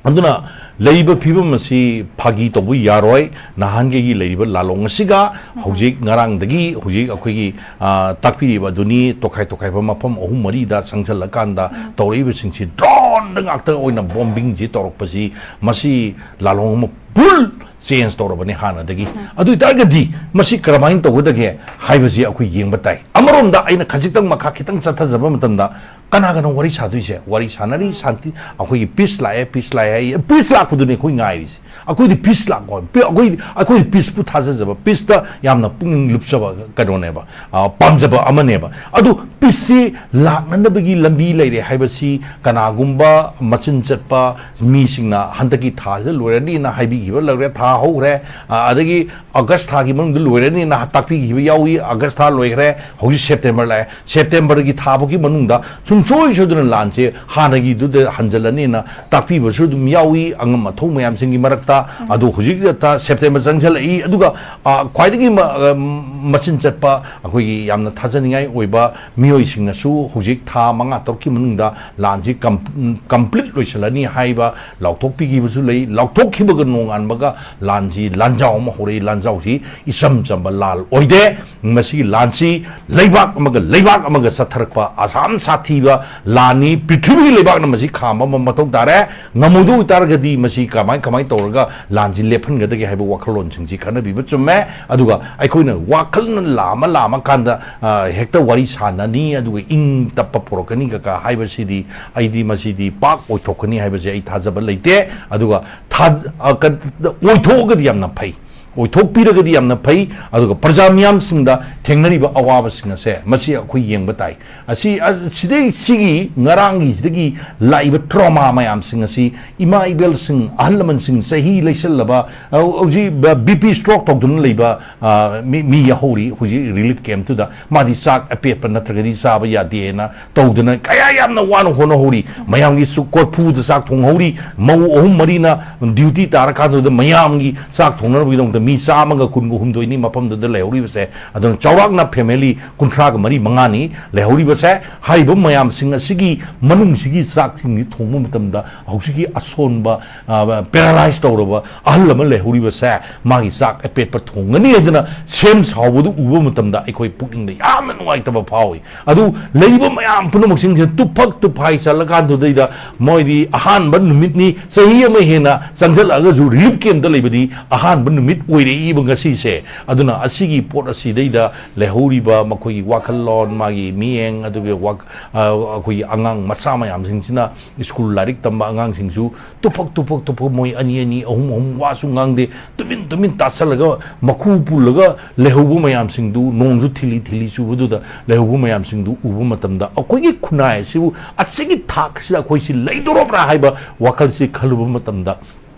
ꯑꯗꯨꯅ ꯂꯩꯔꯤꯕ ꯐꯤꯕꯝ ꯑꯁꯤ ꯐꯥꯒꯤ ꯇꯧꯕ ꯌꯥꯔꯣꯏ꯫ ꯅꯍꯥꯟꯒꯩꯒꯤ ꯂꯩꯔꯤꯕ ꯂꯥꯂꯣꯡ ꯑꯁꯤꯒ ꯍꯧꯖꯤꯛ ꯉꯔꯥꯡꯗꯒꯤ ꯍꯧꯖꯤꯛ ꯑꯩꯈꯣꯏꯒꯤ, ꯑ, ꯇꯥꯛꯄꯤꯔꯤꯕ ꯑꯗꯨꯅꯤ, ꯇꯣꯈꯥꯏ ꯇꯣꯈꯥꯏꯕ ꯃꯐꯝ ꯑꯍꯨꯝ ꯃꯔꯤꯗ ꯆꯪꯁꯤꯜꯂꯀꯥꯟꯗ ꯇꯧꯔꯛꯏꯕꯁꯤꯡꯁꯤ ꯗ꯭ꯔꯣꯟꯗ ꯉꯥꯛꯇ ꯑꯣꯏꯅ ꯕꯣꯝꯕꯤꯡꯁꯤ ꯇꯧꯔꯛꯄꯁꯤ, ꯃꯁꯤ ꯂꯥꯂꯣꯡ ꯑꯃ ꯐꯨꯜ ꯆꯦꯟꯖ ꯇꯧꯔꯕꯅꯤ ꯍꯥꯟꯅꯗꯒꯤ꯫ ꯑꯗꯨ ꯑꯣꯏꯇꯥꯔꯒꯗꯤ ꯃꯁꯤ ꯀꯔꯝꯍꯥꯏꯅ ꯇꯧꯒꯗꯒꯦ ꯍꯥꯏꯕꯁꯤ ꯑꯩꯈꯣꯏ ꯌꯦꯡꯕ ꯇꯥꯏ꯫ ꯑꯃꯔꯣꯝꯗ ꯑꯩꯅ ꯈꯖꯤꯛꯇꯪ ꯃꯈꯥ ꯈꯤꯇꯪ ꯆꯠꯊꯖꯕ ꯃꯇꯝꯗ ꯀꯅꯥꯒꯅꯣ ꯋꯥꯔꯤ ꯁꯥꯗꯣꯏꯁꯦ? ꯋꯥꯔꯤ ꯁꯥꯟꯅꯔꯤ, ꯁꯥꯟꯇꯤ, ꯑꯩꯈꯣꯏꯒꯤ ꯄꯤꯁ ꯂꯥꯛꯑꯦ, ꯄꯤꯁ ꯂꯥꯛꯑꯦ ꯍꯥꯏ, ꯄꯤꯁ ꯂꯥꯛꯄꯗꯨꯅꯤ ꯑꯩꯈꯣꯏ ꯉꯥꯏꯔꯤꯁꯦ꯫ ꯑꯩꯈꯣꯏꯗꯤ ꯄꯤꯁ ꯂꯥꯛꯄ, ꯄꯤ-, ꯑꯩꯈꯣꯏ, ꯑꯩꯈꯣꯏ ꯄꯤꯁꯄꯨ ꯊꯥꯖꯖꯕ, ꯄꯤꯁꯇ ꯌꯥꯝꯅ ꯄꯨꯛꯅꯤꯡ ꯂꯨꯞꯆꯕ ꯀꯩꯅꯣꯅꯦꯕ, ꯑ, ꯄꯥꯝꯖꯕ ꯑꯃꯅꯦꯕ꯫ ꯑꯗꯨ ꯄꯤꯁꯁꯤ ꯂꯥꯛꯅꯅꯕꯒꯤ ꯂꯝꯕꯤ ꯂꯩꯔꯦ ꯍꯥꯏꯕꯁꯤ ꯀꯅꯥꯒꯨꯝꯕ ꯃꯆꯤꯟ ꯆꯠꯄ ꯃꯤꯁꯤꯡꯅ ꯍꯟꯗꯛꯀꯤ ꯊꯥꯁꯤꯗ ꯂꯣꯏꯔꯅꯤꯅ ꯍꯥꯏꯕꯤꯈꯤꯕ ꯂꯩꯔꯦ, ꯊꯥ ꯍꯧꯈ꯭ꯔꯦ, ꯑ, ꯑꯗꯒꯤ ꯑꯥꯒꯁ ꯊꯥꯒꯤ ꯃꯅꯨꯡꯗ ꯂꯣꯏꯔꯅꯤꯅ ꯇꯥꯛꯄꯤꯈꯤꯕ ꯌꯥꯎꯏ꯫ ꯑꯥꯒꯁ ꯊꯥ ꯂꯣꯏꯈ꯭ꯔꯦ, ꯍꯧꯖꯤꯛ ꯁꯦꯞꯇꯦꯝꯕꯔ ꯂꯥꯛꯑꯦ꯫ ꯁꯦꯞꯇꯦꯝꯕꯔꯒꯤ ꯊꯥ ꯐꯥꯎꯒꯤ ꯃꯅꯨꯡꯗ ꯁꯨꯝ ꯁꯨꯡꯁꯣꯏ ꯁꯣꯏꯗꯅ ꯂꯥꯟꯁꯦ ꯍꯥꯟꯅꯒꯤꯗꯨꯗ ꯍꯟꯖꯤꯜꯂꯅꯤꯅ ꯇꯥꯛꯄꯤꯕꯁꯨ ꯑꯗꯨꯝ ꯌꯥꯎꯏ ꯑꯉꯝ ꯑꯊꯧ ꯃꯌꯥꯝꯁꯤꯡꯒꯤ ꯃꯔꯛꯇ꯫ ꯑꯗꯣ ꯍꯧꯖꯤꯛꯇ ꯁꯦꯞꯇꯦꯝꯕꯔ ꯆꯪꯁꯤꯜꯂꯛꯏ, ꯑꯗꯨꯒ, ꯑ, ꯈ꯭ꯋꯥꯏꯗꯒꯤ ꯃ-, ꯑ, ꯃꯆꯤꯟ ꯆꯠꯄ, ꯑꯩꯈꯣꯏꯒꯤ ꯌꯥꯝꯅ ꯊꯥꯖꯅꯤꯡꯉꯥꯏ ꯑꯣꯏꯕ ꯃꯤꯑꯣꯏꯁꯤꯡꯅꯁꯨ ꯍꯧꯖꯤꯛ ꯊꯥ ꯃꯉꯥ ꯇꯔꯨꯛꯀꯤ ꯃꯅꯨꯡꯗ ꯂꯥꯟꯁꯤ ꯀꯝ-, ꯀꯝꯄ꯭ꯂꯤꯠ ꯂꯣꯏꯁꯤꯜꯂꯅꯤ ꯍꯥꯏꯕ ꯂꯥꯎꯊꯣꯛꯄꯤꯈꯤꯕꯁꯨ ꯂꯩ꯫ ꯂꯥꯎꯊꯣꯛꯈꯤꯕꯒ ꯅꯣꯡꯉꯥꯟꯕꯒ ꯂꯥꯟꯁꯤ ꯂꯥꯟꯖꯥꯎ ꯑꯃ ꯍꯧꯔꯛꯏ꯫ ꯂꯥꯟꯖꯥꯎꯁꯤ ꯏꯆꯝ ꯆꯝꯕ ꯂꯥꯟ ꯑꯣꯏꯗꯦ꯫ ꯃꯁꯤꯒꯤ ꯂꯥꯟꯁꯤ ꯂꯩꯕꯥꯛ ꯑꯃꯒ ꯂꯩꯕꯥꯛ ꯑꯃꯒ ꯆꯠꯊꯔꯛꯄ ꯑꯁꯥꯝ ꯁꯥꯊꯤꯕ ꯂꯥꯟꯅꯤ꯫ ꯄ꯭ꯔꯤꯊꯤꯕꯤꯒꯤ ꯂꯩꯕꯥꯛꯅ ꯃꯁꯤ ꯈꯥꯝꯕ ꯑꯃ ꯃꯊꯧ ꯇꯥꯔꯦ꯫ ꯉꯝꯃꯣꯏꯗꯧ ꯑꯣꯏꯇꯥꯔꯒꯗꯤ ꯃꯁꯤ ꯀꯃꯥꯏ, ꯀꯃꯥꯏꯅ ꯇꯧꯔꯒ ꯂꯥꯟꯁꯤ ꯂꯦꯞꯍꯟꯒꯗꯒꯦ ꯍꯥꯏꯕ ꯋꯥꯈꯜꯂꯣꯟꯁꯤꯡꯁꯤ ꯈꯟꯅꯕꯤꯕ ꯆꯨꯝꯃꯦ꯫ ꯑꯗꯨꯒ ꯑꯩꯈꯣꯏꯅ ꯋꯥꯈꯜꯅ ꯂꯥꯝꯃ ꯂꯥꯝꯃ ꯀꯥꯟꯗ, ꯑ, ꯍꯦꯛꯇ ꯋꯥꯔꯤ ꯁꯥꯟꯅꯅꯤ, ꯑꯗꯨꯒ ꯏꯪ ꯇꯞꯄ ꯄꯨꯔꯛꯀꯅꯤ ꯀꯀꯥ ꯍꯥꯏꯕꯁꯤꯗꯤ ꯑꯩꯗꯤ ꯃꯁꯤꯗꯤ ꯄꯥꯛ ꯑꯣꯏꯊꯣꯛꯀꯅꯤ ꯍꯥꯏꯕꯁꯦ ꯑꯩ ꯊꯥꯖꯕ ꯂꯩꯇꯦ꯫ ꯑꯗꯨꯒ ꯊꯥ-, ꯑ, ꯀ-, ꯑꯣꯏꯊꯣꯛꯑꯒꯗꯤ ꯌꯥꯝꯅ ꯐꯩ꯫ ꯑꯣꯏꯊꯣꯛꯄꯤꯔꯒꯗꯤ ꯌꯥꯝꯅ ꯐꯩ꯫ ꯑꯗꯨꯒ ꯄ꯭ꯔꯖꯥ ꯃꯤꯌꯥꯝꯁꯤꯡꯗ ꯊꯦꯡꯅꯔꯤꯕ ꯑꯋꯥꯕꯁꯤꯡ ꯑꯁꯦ ꯃꯁꯤ ꯑꯩꯈꯣꯏ ꯌꯦꯡꯕ ꯇꯥꯏ꯫ ꯑꯁꯤ, ꯑ, ꯁꯤꯗꯩ, ꯁꯤꯒꯤ ꯉꯔꯥꯡꯒꯤꯁꯤꯗꯒꯤ ꯂꯥꯛꯏꯕ ꯇ꯭ꯔꯣꯃꯥ ꯃꯌꯥꯝꯁꯤꯡ ꯑꯁꯤ ꯏꯃꯥ ꯏꯕꯦꯜꯁꯤꯡ, ꯑꯍꯜ ꯂꯃꯟꯁꯤꯡ, ꯆꯍꯤ ꯂꯩꯁꯜꯂꯕ, ꯑ, ꯍꯧꯖꯤꯛ ꯕ-, ꯕꯤ ꯄꯤ ꯁ꯭ꯇ꯭ꯔꯣꯛ ꯇꯧꯗꯨꯅ ꯂꯩꯕ, ꯑ, ꯃꯤ, ꯃꯤ ꯌꯥꯎꯍꯧꯔꯤ ꯍꯧꯖꯤꯛ ꯔꯤꯂꯤꯐ ꯀꯦꯝꯞꯇꯨꯗ꯫ ꯃꯥꯗꯤ ꯆꯥꯛ ꯑꯄꯦꯠꯄ ꯅꯠꯇ꯭ꯔꯒꯗꯤ ꯆꯥꯕ ꯌꯥꯗꯦꯅ ꯇꯧꯗꯅ ꯀꯌꯥ ꯌꯥꯝꯅ ꯋꯥꯅ ꯍꯣꯠꯅꯍꯧꯔꯤ꯫ ꯃꯌꯥꯝꯒꯤ ꯆꯨ-, ꯀꯣꯔꯐꯨꯗ ꯆꯥꯛ ꯊꯣꯡꯍꯧꯔꯤ꯫ ꯃꯧ ꯑꯍꯨꯝ ꯃꯔꯤꯅ ꯗ꯭ꯌꯨꯇꯤ ꯇꯥꯔꯀꯥꯟꯗꯨꯗ ꯃꯌꯥꯝꯒꯤ ꯆꯥꯛ ꯊꯣꯡꯅꯅꯕꯒꯤꯗꯃꯛꯇ ꯃꯤ ꯆꯥꯝꯃꯒ ꯀꯨꯟꯒ ꯍꯨꯝꯗꯣꯏꯅꯤ ꯃꯐꯝꯗꯨꯗ ꯂꯩꯍꯧꯔꯤꯕꯁꯦ꯫ ꯑꯗꯨꯅ ꯆꯥꯎꯔꯥꯛꯅ ꯐꯦꯃꯤꯂꯤ ꯀꯨꯟꯊ꯭ꯔꯥꯒ ꯃꯔꯤ ꯃꯉꯥꯅꯤ ꯂꯩꯍꯧꯔꯤꯕꯁꯦ꯫ ꯍꯥꯏꯔꯤꯕ ꯃꯌꯥꯝꯁꯤꯡ ꯑꯁꯤꯒꯤ ꯃꯅꯨꯡꯁꯤꯒꯤ ꯆꯥꯛꯁꯤꯡꯁꯤ ꯊꯣꯡꯕ ꯃꯇꯝꯗ ꯍꯧꯖꯤꯛꯀꯤ ꯑꯁꯣꯟꯕ, ꯑ, ꯄꯦꯔꯥꯂꯥꯏꯁ ꯇꯧꯔꯕ ꯑꯍꯜ ꯑꯃ ꯂꯩꯍꯧꯔꯤꯕꯁꯦ, ꯃꯥꯒꯤ ꯆꯥꯛ ꯑꯄꯦꯠꯄ ꯊꯣꯡꯒꯅꯤ ꯍꯥꯏꯗꯅ ꯁꯦꯝ ꯁꯥꯎꯕꯗꯨ ꯎꯕ ꯃꯇꯝꯗ ꯑꯩꯈꯣꯏ ꯄꯨꯛꯅꯤꯡꯗ ꯌꯥꯝꯅ ꯅꯨꯡꯉꯥꯏꯇꯕ ꯐꯥꯎꯏ꯫ ꯑꯗꯨ ꯂꯩꯔꯤꯕ ꯃꯌꯥꯝ ꯄꯨꯝꯅꯃꯛꯁꯤꯡꯁꯦ ꯇꯨꯐꯛ ꯇꯨꯐꯥꯏ ꯆꯠꯂꯀꯥꯟꯗꯨꯗꯩꯗ ꯃꯣꯏꯗꯤ ꯑꯍꯥꯟꯕ ꯅꯨꯃꯤꯠꯅꯤ, ꯆꯍꯤ ꯑꯃ ꯍꯦꯟꯅ ꯆꯪꯁꯤꯜꯂꯛꯑꯒꯁꯨ ꯔꯤꯂꯤꯐ ꯀꯦꯝꯞꯇ ꯂꯩꯕꯗꯤ ꯑꯍꯥꯟꯕ ꯅꯨꯃꯤꯠ ꯑꯣꯏꯔꯛꯏꯕ ꯉꯁꯤꯁꯦ꯫ ꯑꯗꯨꯅ ꯑꯁꯤꯒꯤ ꯄꯣꯠ ꯑꯁꯤꯗꯩꯗ ꯂꯩꯍꯧꯔꯤꯕ ꯃꯈꯣꯏꯒꯤ ꯋꯥꯈꯜꯂꯣꯟ, ꯃꯥꯒꯤ ꯃꯤꯠꯌꯦꯡ, ꯑꯗꯨꯒ ꯋꯥꯛ-, ꯑ, ꯑꯩꯈꯣꯏꯒꯤ ꯑꯉꯥꯡ ꯃꯆꯥ ꯃꯌꯥꯝꯁꯤꯡꯁꯤꯅ, ꯁ꯭ꯀꯨꯜ ꯂꯥꯏꯔꯤꯛ ꯇꯝꯕ ꯑꯉꯥꯡꯁꯤꯡꯁꯨ ꯇꯨꯐꯛ, ꯇꯨꯐꯛ, ꯇꯨꯐꯛ, ꯃꯣꯏ ꯑꯅꯤ, ꯑꯅꯤ, ꯑꯍꯨꯝ, ꯑꯍꯨꯝ ꯋꯥꯁꯨ ꯉꯥꯡꯗꯦ, ꯇꯨꯃꯤꯟ, ꯇꯨꯃꯤꯟ ꯇꯥꯁꯜꯂꯒ ꯃꯈꯨ ꯄꯨꯜꯂꯒ ꯂꯩꯍꯧꯕ ꯃꯌꯥꯝꯁꯤꯡꯗꯨ, ꯅꯣꯡꯁꯨ ꯊꯤꯂꯤ ꯊꯤꯂꯤ ꯆꯨꯕꯗꯨꯗ ꯂꯩꯍꯧꯕ ꯃꯌꯥꯝꯁꯤꯡꯗꯨ ꯎꯕ ꯃꯇꯝꯗ, ꯑꯩꯈꯣꯏꯒꯤ ꯈꯨꯟꯅꯥꯏ ꯑꯁꯤꯕꯨ ꯑꯁꯤꯒꯤ ꯊꯥꯛꯁꯤꯗ ꯑꯩꯈꯣꯏꯁꯤ ꯂꯩꯗꯧꯔꯕ꯭ꯔꯥ ꯍꯥꯏꯕ ꯋꯥꯈꯜꯁꯤ ꯈꯜꯂꯨꯕ ꯃꯇꯝꯗ,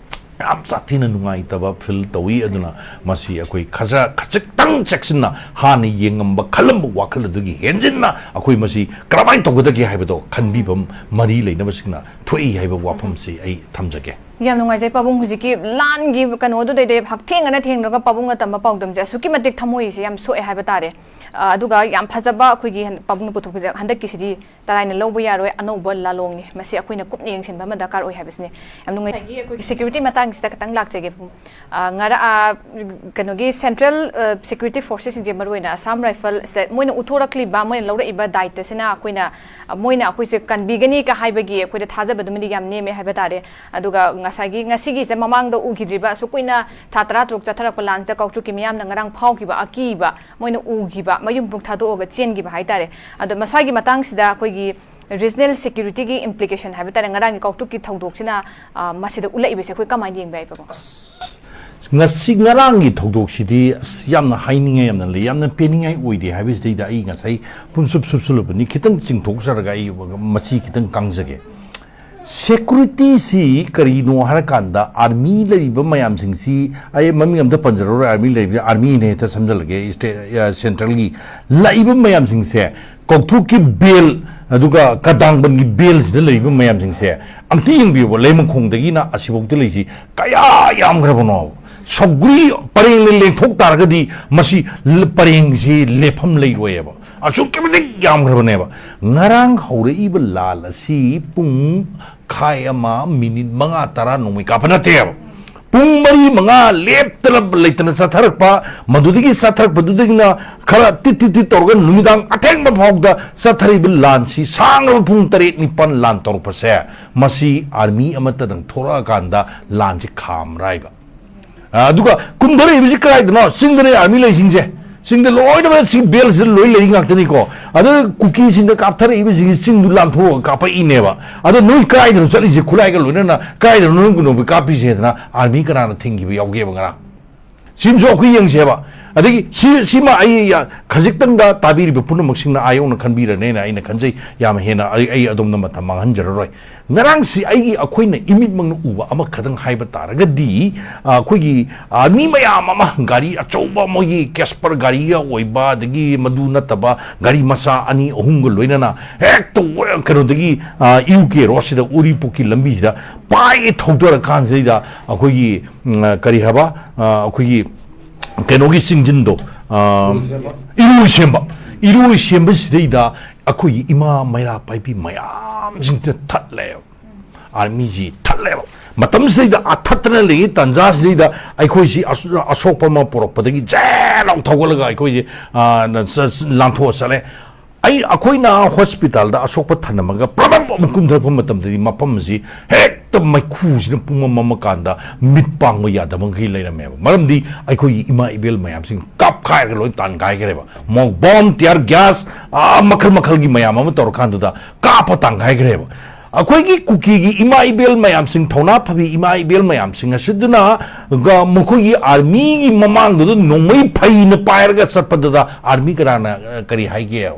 ꯌꯥꯝ ꯁꯥꯊꯤꯅ ꯅꯨꯡꯉꯥꯏꯇꯕ ꯐꯤꯜ ꯇꯧꯏ꯫ ꯑꯗꯨꯅ ꯃꯁꯤ ꯑꯩꯈꯣꯏ ꯈꯖ ꯈꯖꯤꯛꯇꯪ ꯆꯦꯛꯁꯤꯟꯅ, ꯍꯥꯟꯅ ꯌꯦꯡꯉꯝꯕ ꯈꯜꯂꯝꯕ ꯋꯥꯈꯜ ꯑꯗꯨꯒꯤ ꯍꯦꯟꯖꯤꯟꯅ ꯑꯩꯈꯣꯏ ꯃꯁꯤ ꯀꯔꯝꯍꯥꯏꯅ ꯇꯧꯒꯗꯒꯦ ꯍꯥꯏꯕꯗꯣ ꯈꯟꯕꯤꯕ ꯃꯔꯤ ꯂꯩꯅꯕꯁꯤꯡꯅ ꯊꯣꯛꯏ ꯍꯥꯏꯕ ꯋꯥꯐꯝꯁꯤ ꯑꯩ ꯊꯝꯖꯒꯦ꯫ ꯌꯥꯝ ꯅꯨꯡꯉꯥꯏꯖꯩ ꯄꯥꯕꯨꯡ꯫ ꯍꯧꯖꯤꯛꯀꯤ ꯂꯥꯟꯒꯤ ꯀꯩꯅꯣꯗꯨꯗꯩꯗ ꯍꯛꯊꯦꯡꯅꯅ ꯊꯦꯡꯅꯔꯒ ꯄꯥꯕꯨꯡꯅ ꯇꯝꯕ ꯄꯥꯎꯗꯝꯁꯦ ꯑꯁꯨꯛꯀꯤ ꯃꯇꯤꯛ ꯊꯃꯣꯏꯁꯦ ꯌꯥꯝ ꯁꯣꯛꯑꯦ ꯍꯥꯏꯕ ꯇꯥꯔꯦ꯫ ꯑ, ꯑꯗꯨꯒ ꯌꯥꯝ ꯐꯖꯕ ꯑꯩꯈꯣꯏꯒꯤ ꯍꯟ- ꯄꯥꯕꯨꯡꯅ ꯄꯨꯊꯣꯛꯄꯁꯦ ꯍꯟꯗꯛꯀꯤꯁꯤꯗꯤ ꯇꯔꯥꯏꯅ ꯂꯧꯕ ꯌꯥꯔꯣꯏ, ꯑꯅꯧꯕ ꯂꯥꯂꯣꯡꯅꯤ꯫ ꯃꯁꯤ ꯑꯩꯈꯣꯏꯅ ꯀꯨꯞꯅ ꯌꯦꯡꯁꯤꯟꯕ ꯑꯃ ꯗꯔꯀꯥꯔ ꯑꯣꯏ ꯍꯥꯏꯕꯁꯤꯅꯤ꯫ ꯌꯥꯝ ꯅꯨꯡꯉꯥꯏ꯫ ꯉꯁꯥꯏꯒꯤ ꯑꯩꯈꯣꯏꯒꯤ ꯁꯦꯀ꯭ꯌꯨꯔꯤꯇꯤ ꯃꯇꯥꯡꯁꯤꯗ ꯈꯤꯇꯪ ꯂꯥꯛꯆꯒꯦ ꯄꯥꯕꯨꯡ꯫ ꯑ, ꯉꯔꯥꯡ, ꯑ, ꯀꯩꯅꯣꯒꯤ ꯁꯦꯟꯇ꯭ꯔꯦꯜ, ꯑ, ꯁꯦꯀ꯭ꯌꯨꯔꯤꯇꯤ ꯐꯣꯔꯁꯦꯁꯁꯤꯡꯁꯦ, ꯃꯔꯨꯑꯣꯏꯅ ꯑꯁꯥꯝ ꯔꯥꯏꯐꯜꯁꯇ ꯃꯣꯏꯅ ꯎꯠꯊꯣꯔꯛꯂꯤꯕ, ꯃꯣꯏꯅ ꯂꯧꯔꯛꯏꯕ ꯗꯥꯏꯇꯁꯤꯅ ꯑꯩꯈꯣꯏꯅ, ꯑ, ꯃꯣꯏꯅ ꯑꯩꯈꯣꯏꯁꯦ ꯀꯟꯕꯤꯒꯅꯤ ꯀ ꯍꯥꯏꯕꯒꯤ ꯑꯩꯈꯣꯏꯗ ꯊꯥꯖꯕꯗꯨꯃꯗꯤ ꯌꯥꯝ ꯅꯦꯝꯃꯦ ꯍꯥꯏꯕ ꯇꯥꯔꯦ꯫ ꯑꯗꯨꯒ ꯉꯁꯥꯏꯒꯤ, ꯉꯁꯤꯒꯤꯁꯦ ꯃꯃꯥꯡꯗ ꯎꯈꯤꯗ꯭ꯔꯤꯕ, ꯑꯁꯨꯛ ꯀꯨꯏꯅ ꯊꯥ ꯇꯔꯥ ꯇꯔꯨꯛ ꯆꯠꯊꯔꯛꯄ ꯂꯥꯟꯁꯤꯗ ꯀꯥꯎꯆꯨꯛꯀꯤ ꯃꯤꯌꯥꯝꯅ ꯉꯔꯥꯡ ꯐꯥꯎꯈꯤꯕ ꯑꯀꯤꯕ, ꯃꯣꯏꯅ ꯎꯈꯤꯕ, ꯃꯌꯨꯝ ꯄꯨꯡ ꯊꯥꯗꯣꯛꯑꯒ ꯆꯦꯟꯈꯤꯕ ꯍꯥꯏ ꯇꯥꯔꯦ꯫ ꯑꯗꯣ ꯃꯁ꯭ꯋꯥꯏꯒꯤ ꯃꯇꯥꯡꯁꯤꯗ ꯑꯩꯈꯣꯏꯒꯤ ꯔꯤꯖꯅꯦꯜ ꯁꯦꯀ꯭ꯌꯨꯔꯤꯇꯤꯒꯤ ꯏꯝꯄ꯭ꯂꯤꯀꯦꯁꯟ ꯍꯥꯏꯕ ꯇꯥꯔꯦ, ꯉꯔꯥꯡꯒꯤ ꯀꯥꯎꯆꯨꯛꯀꯤ ꯊꯧꯗꯣꯛꯁꯤꯅ, ꯑ, ꯃꯁꯤꯗ ꯎꯠꯂꯛꯏꯕꯁꯦ ꯑꯩꯈꯣꯏ ꯀꯃꯥꯏꯅ ꯌꯦꯡꯕ ꯌꯥꯏ ꯄꯥꯕꯨꯡ? ꯉꯁꯤ ꯉꯔꯥꯡꯒꯤ ꯊꯧꯗꯣꯛꯁꯤꯗꯤ ꯑꯁ ꯌꯥꯝꯅ ꯍꯥꯏꯅꯤꯡꯉꯥꯏ ꯌꯥꯝꯅ ꯂꯩ, ꯌꯥꯝꯅ ꯄꯦꯟꯅꯤꯡꯉꯥꯏ ꯑꯣꯏꯗꯦ ꯍꯥꯏꯕꯁꯤꯗꯩꯗ ꯑꯩ ꯉꯁꯥꯏ ꯄꯨꯝꯁꯨꯞ ꯁꯨꯞꯆꯜꯂꯨꯕꯅꯤ꯫ ꯈꯤꯇꯪ ꯆꯤꯡꯊꯣꯛꯆꯔꯒ ꯑꯩ ꯃꯁꯤ ꯈꯤꯇꯪ ꯀꯪꯖꯒꯦ꯫ ꯁꯦꯀ꯭ꯌꯨꯔꯤꯇꯤꯁꯤ ꯀꯔꯤꯅꯣ ꯍꯥꯏꯔꯀꯥꯟꯗ, ꯑꯥꯔꯃꯤ ꯂꯩꯔꯤꯕ ꯃꯌꯥꯝꯁꯤꯡꯁꯤ, ꯑꯩ ꯃꯃꯤꯡ ꯑꯝꯇ ꯄꯟꯖꯔꯔꯣꯏ, ꯑꯥꯔꯃꯤ ꯂꯩꯔꯤꯕ, ꯑꯥꯔꯃꯤꯅ ꯍꯦꯛꯇ ꯁꯝꯖꯜꯂꯒꯦ, ꯁ꯭ꯇꯦ-, ꯑ, ꯁꯦꯟꯇ꯭ꯔꯦꯜꯒꯤ ꯂꯥꯛꯏꯕ ꯃꯌꯥꯝꯁꯤꯡꯁꯦ, ꯀꯧꯇ꯭ꯔꯨꯛꯀꯤ ꯕꯦꯜ, ꯑꯗꯨꯒ ꯀꯗꯥꯡꯕꯟꯒꯤ ꯕꯦꯜꯁꯤꯗ ꯂꯩꯔꯤꯕ ꯃꯌꯥꯝꯁꯤꯡꯁꯦ ꯑꯝꯇ ꯌꯦꯡꯕꯤꯌꯨꯕ, ꯂꯩꯃꯈꯣꯡꯗꯒꯤꯅ ꯑꯁꯤꯐꯥꯎꯗ ꯂꯩꯁꯤ ꯀꯌꯥ ꯌꯥꯝꯈ꯭ꯔꯕꯅꯣ? ꯁꯧꯒ꯭ꯔꯤ ꯄꯔꯦꯡꯅ ꯂꯦꯡꯊꯣꯛ ꯇꯥꯔꯒꯗꯤ ꯃꯁꯤ ꯂ-, ꯄꯔꯦꯡꯁꯤ ꯂꯦꯞꯐꯝ ꯂꯩꯔꯣꯏꯑꯕ, ꯑꯁꯨꯛꯀꯤ ꯃꯇꯤꯛ ꯌꯥꯝꯈ꯭ꯔꯕꯅꯦꯕ꯫ ꯉꯔꯥꯡ ꯍꯧꯔꯛꯏꯕ ꯂꯥꯟ ꯑꯁꯤ ꯄꯨꯡ ꯈꯥꯏ ꯑꯃ ꯃꯤꯅꯤꯠ ꯃꯉꯥ ꯇꯔꯥ ꯅꯣꯡꯃꯩ ꯀꯥꯞꯄ ꯅꯠꯇꯦꯕ꯫ ꯄꯨꯡ ꯃꯔꯤ ꯃꯉꯥ ꯂꯦꯞꯇꯅ ꯂꯩꯇꯅ ꯆꯠꯊꯔꯛꯄ, ꯃꯗꯨꯗꯒꯤ ꯆꯠꯊꯔꯛꯄꯗꯨꯗꯒꯤꯅ ꯈꯔ ꯇꯤꯠ ꯇꯤꯠ ꯇꯤꯠ ꯇꯧꯔꯒ ꯅꯨꯃꯤꯗꯥꯡ ꯑꯊꯦꯡꯕ ꯐꯥꯎꯗ ꯆꯠꯊꯔꯤꯕ ꯂꯥꯟꯁꯤ, ꯁꯥꯡꯂꯕ ꯄꯨꯡ ꯇꯔꯦꯠ ꯅꯤꯄꯥꯟ ꯂꯥꯟ ꯇꯧꯔꯛꯄꯁꯦ, ꯃꯁꯤ ꯑꯥꯔꯃꯤ ꯑꯃꯠꯇꯗꯪ ꯊꯣꯔꯛꯑꯀꯥꯟꯗ ꯂꯥꯟꯁꯤ ꯈꯥꯝꯔꯥꯏꯕ꯫ ꯑ, ꯑꯗꯨꯒ ꯀꯨꯝꯊꯔꯛꯏꯕꯁꯤ ꯀꯗꯥꯏꯗꯅꯣ? ꯆꯤꯡꯗꯅꯦ ꯑꯥꯔꯃꯤ ꯂꯩꯁꯤꯡꯁꯦ꯫ ꯆꯤꯡꯗ ꯂꯣꯏꯅꯃꯛ ꯁꯤ ꯕꯦꯜꯁꯤꯗ ꯂꯣꯏ ꯂꯩꯔꯤ ꯉꯥꯛꯇꯅꯤꯀꯣ꯫ ꯑꯗ ꯀꯨꯀꯤꯁꯤꯡꯗ ꯀꯥꯞꯊꯔꯛꯏꯕꯁꯤꯡꯁꯤ ꯆꯤꯡꯗꯨ ꯂꯥꯟꯊꯣꯛꯑꯒ ꯀꯥꯞꯄꯛꯏꯅꯦꯕ꯫ ꯑꯗꯣ ꯅꯣꯏ ꯀꯗꯥꯏꯗꯅꯣ ꯆꯠꯂꯤꯁꯦ? ꯈꯨꯠꯂꯥꯏꯒ ꯂꯣꯏꯅꯅ ꯀꯗꯥꯏꯗꯅꯣ ꯅꯣꯏ ꯀꯩꯅꯣ ꯀꯥꯞꯄꯤꯁꯦ ꯍꯥꯏꯗꯅ ꯑꯥꯔꯃꯤ ꯀꯅꯥꯅ ꯊꯤꯡꯈꯤꯕ ꯌꯥꯎꯒꯦꯕ ꯉꯔꯥꯡ? ꯁꯤꯃꯁꯨ ꯑꯩꯈꯣꯏ ꯌꯦꯡꯁꯦꯕ꯫ ꯑꯗꯒꯤ ꯁꯤ, ꯁꯤꯃ ꯑꯩ ꯌꯥ-, ꯈꯖꯤꯛꯇꯪꯗ ꯇꯥꯕꯤꯔꯤꯕ ꯄꯨꯝꯅꯃꯛꯁꯤꯡꯅ ꯑꯥ ꯌꯧꯅ ꯈꯟꯕꯤꯔꯅꯦꯅ ꯑꯩꯅ ꯈꯟꯖꯩ꯫ ꯌꯥꯝ ꯍꯦꯟꯅ ꯑꯩ, ꯑꯩ ꯑꯗꯣꯝꯗ ꯃꯇꯝ ꯃꯥꯡꯍꯟꯖꯔꯔꯣꯏ꯫ ꯉꯔꯥꯡꯁꯤ ꯑꯩꯒꯤ, ꯑꯩꯈꯣꯏꯅ ꯏꯃꯤꯠꯃꯛꯅ ꯎꯕ ꯑꯃꯈꯛꯇꯪ ꯍꯥꯏꯕ ꯇꯥꯔꯒꯗꯤ, ꯑ, ꯑꯩꯈꯣꯏꯒꯤ, ꯑ, ꯃꯤ ꯃꯌꯥꯝ ꯑꯃ ꯒꯥꯔꯤ ꯑꯆꯧꯕ, ꯃꯣꯏꯒꯤ ꯀꯦꯁꯄꯔ ꯒꯥꯔꯤꯒ ꯑꯣꯏꯕ, ꯑꯗꯒꯤ ꯃꯗꯨ ꯅꯠꯇꯕ ꯒꯥꯔꯤ ꯃꯆꯥ ꯑꯅꯤ ꯑꯍꯨꯝꯒ ꯂꯣꯏꯅꯅ ꯍꯦꯛꯇ ꯋ-, ꯀꯩꯅꯣꯗꯒꯤ, ꯑ, ꯌꯨ ꯀꯦ ꯔꯣꯗꯁꯤꯗ, ꯎꯔꯤꯄꯣꯛꯀꯤ ꯂꯝꯕꯤꯁꯤꯗ ꯄꯥꯏ ꯊꯧꯗꯔꯀꯥꯟꯁꯤꯗꯩꯗ ꯑꯩꯈꯣꯏꯒꯤ, ꯎꯝ, ꯀꯔꯤ ꯍꯥꯏꯕ, ꯑ, ꯑꯩꯈꯣꯏꯒꯤ ꯀꯩꯅꯣꯒꯤ ꯆꯤꯡꯖꯤꯟꯗꯣ, ꯑ, ꯏꯔꯣꯏ ꯁꯦꯝꯕ꯫ ꯏꯔꯣꯏ ꯁꯦꯝꯕ, ꯏꯔꯣꯏ ꯁꯦꯝꯕꯁꯤꯗꯩꯗ ꯑꯩꯈꯣꯏꯒꯤ ꯏꯃꯥ ꯃꯩꯔꯥ ꯄꯥꯏꯕꯤ ꯃꯌꯥꯝꯁꯤꯡꯁꯤꯅ ꯊꯠꯂꯦꯕ꯫ ꯑꯥꯔꯃꯤꯁꯤ ꯊꯠꯂꯦꯕ꯫ ꯃꯇꯝꯁꯤꯗꯩꯗ ꯑꯥ ꯊꯠꯇꯅ ꯂꯩꯔꯤ ꯇꯥꯟꯖꯥꯁꯤꯗꯩꯗ ꯑꯩꯈꯣꯏꯁꯤ ꯑꯁ-, ꯑꯁꯣꯛꯄ ꯑꯃ ꯄꯨꯔꯛꯄꯗꯒꯤ ꯖꯦ ꯂꯥꯎ ꯊꯧꯒꯠꯂꯒ ꯑꯩꯈꯣꯏꯁꯤ, ꯑ, ꯅ-, ꯆ-, ꯆ-, ꯂꯥꯟꯊꯣꯛꯑ ꯆꯠꯂꯦ꯫ ꯑꯩ, ꯑꯩꯈꯣꯏꯅ ꯍꯣꯁꯄꯤꯇꯥꯜꯗ ꯑꯁꯣꯛꯄ ꯊꯅꯝꯃꯒ ꯄ꯭ꯔꯕꯞ ꯑꯃꯨꯛ ꯀꯨꯝꯊꯔꯛꯄ ꯃꯇꯝꯗꯗꯤ ꯃꯐꯝ ꯑꯁꯤ ꯍꯦꯛꯇ ꯃꯩꯈꯨꯁꯤꯅ ꯄꯨꯡꯃꯝ ꯃꯝꯃꯀꯥꯟꯗ ꯃꯤꯠ ꯄꯥꯡꯕ ꯌꯥꯗꯕ ꯃꯈꯩ ꯂꯩꯔꯝꯃꯦꯕ꯫ ꯃꯔꯝꯗꯤ ꯑꯩꯈꯣꯏꯒꯤ ꯏꯃꯥ ꯏꯕꯦꯜ ꯃꯌꯥꯝꯁꯤꯡ ꯀꯥꯞꯈꯥꯏꯔꯒ ꯂꯣꯏ ꯇꯥꯟꯈꯥꯏꯈ꯭ꯔꯦꯕ꯫ ꯃꯣꯛ ꯕꯣꯝ, ꯇꯤꯌꯥꯔ ꯒ꯭ꯌꯥꯁ, ꯑꯥ, ꯃꯈꯜ ꯃꯈꯜꯒꯤ ꯃꯌꯥꯝ ꯑꯃ ꯇꯧꯔꯀꯥꯟꯗꯨꯗ ꯀꯥꯞꯄ ꯇꯥꯟꯈꯥꯏꯈ꯭ꯔꯦꯕ꯫ ꯑꯩꯈꯣꯏꯒꯤ ꯀꯨꯀꯤꯒꯤ ꯏꯃꯥ ꯏꯕꯦꯜ ꯃꯌꯥꯝꯁꯤꯡ, ꯊꯧꯅꯥ ꯐꯕꯤ ꯏꯃꯥ ꯏꯕꯦꯜ ꯃꯌꯥꯝꯁꯤꯡ ꯑꯁꯤꯗꯨꯅ ꯒ-, ꯃꯈꯣꯏꯒꯤ ꯑꯥꯔꯃꯤꯒꯤ ꯃꯃꯥꯡꯗꯨꯗ ꯅꯣꯡꯃꯩ ꯐꯩꯅ ꯄꯥꯏꯔꯒ ꯆꯠꯄꯗꯨꯗ ꯑꯥꯔꯃꯤ ꯀꯅꯥꯅ, ꯑ, ꯀꯔꯤ ꯍꯥꯏꯒꯦ?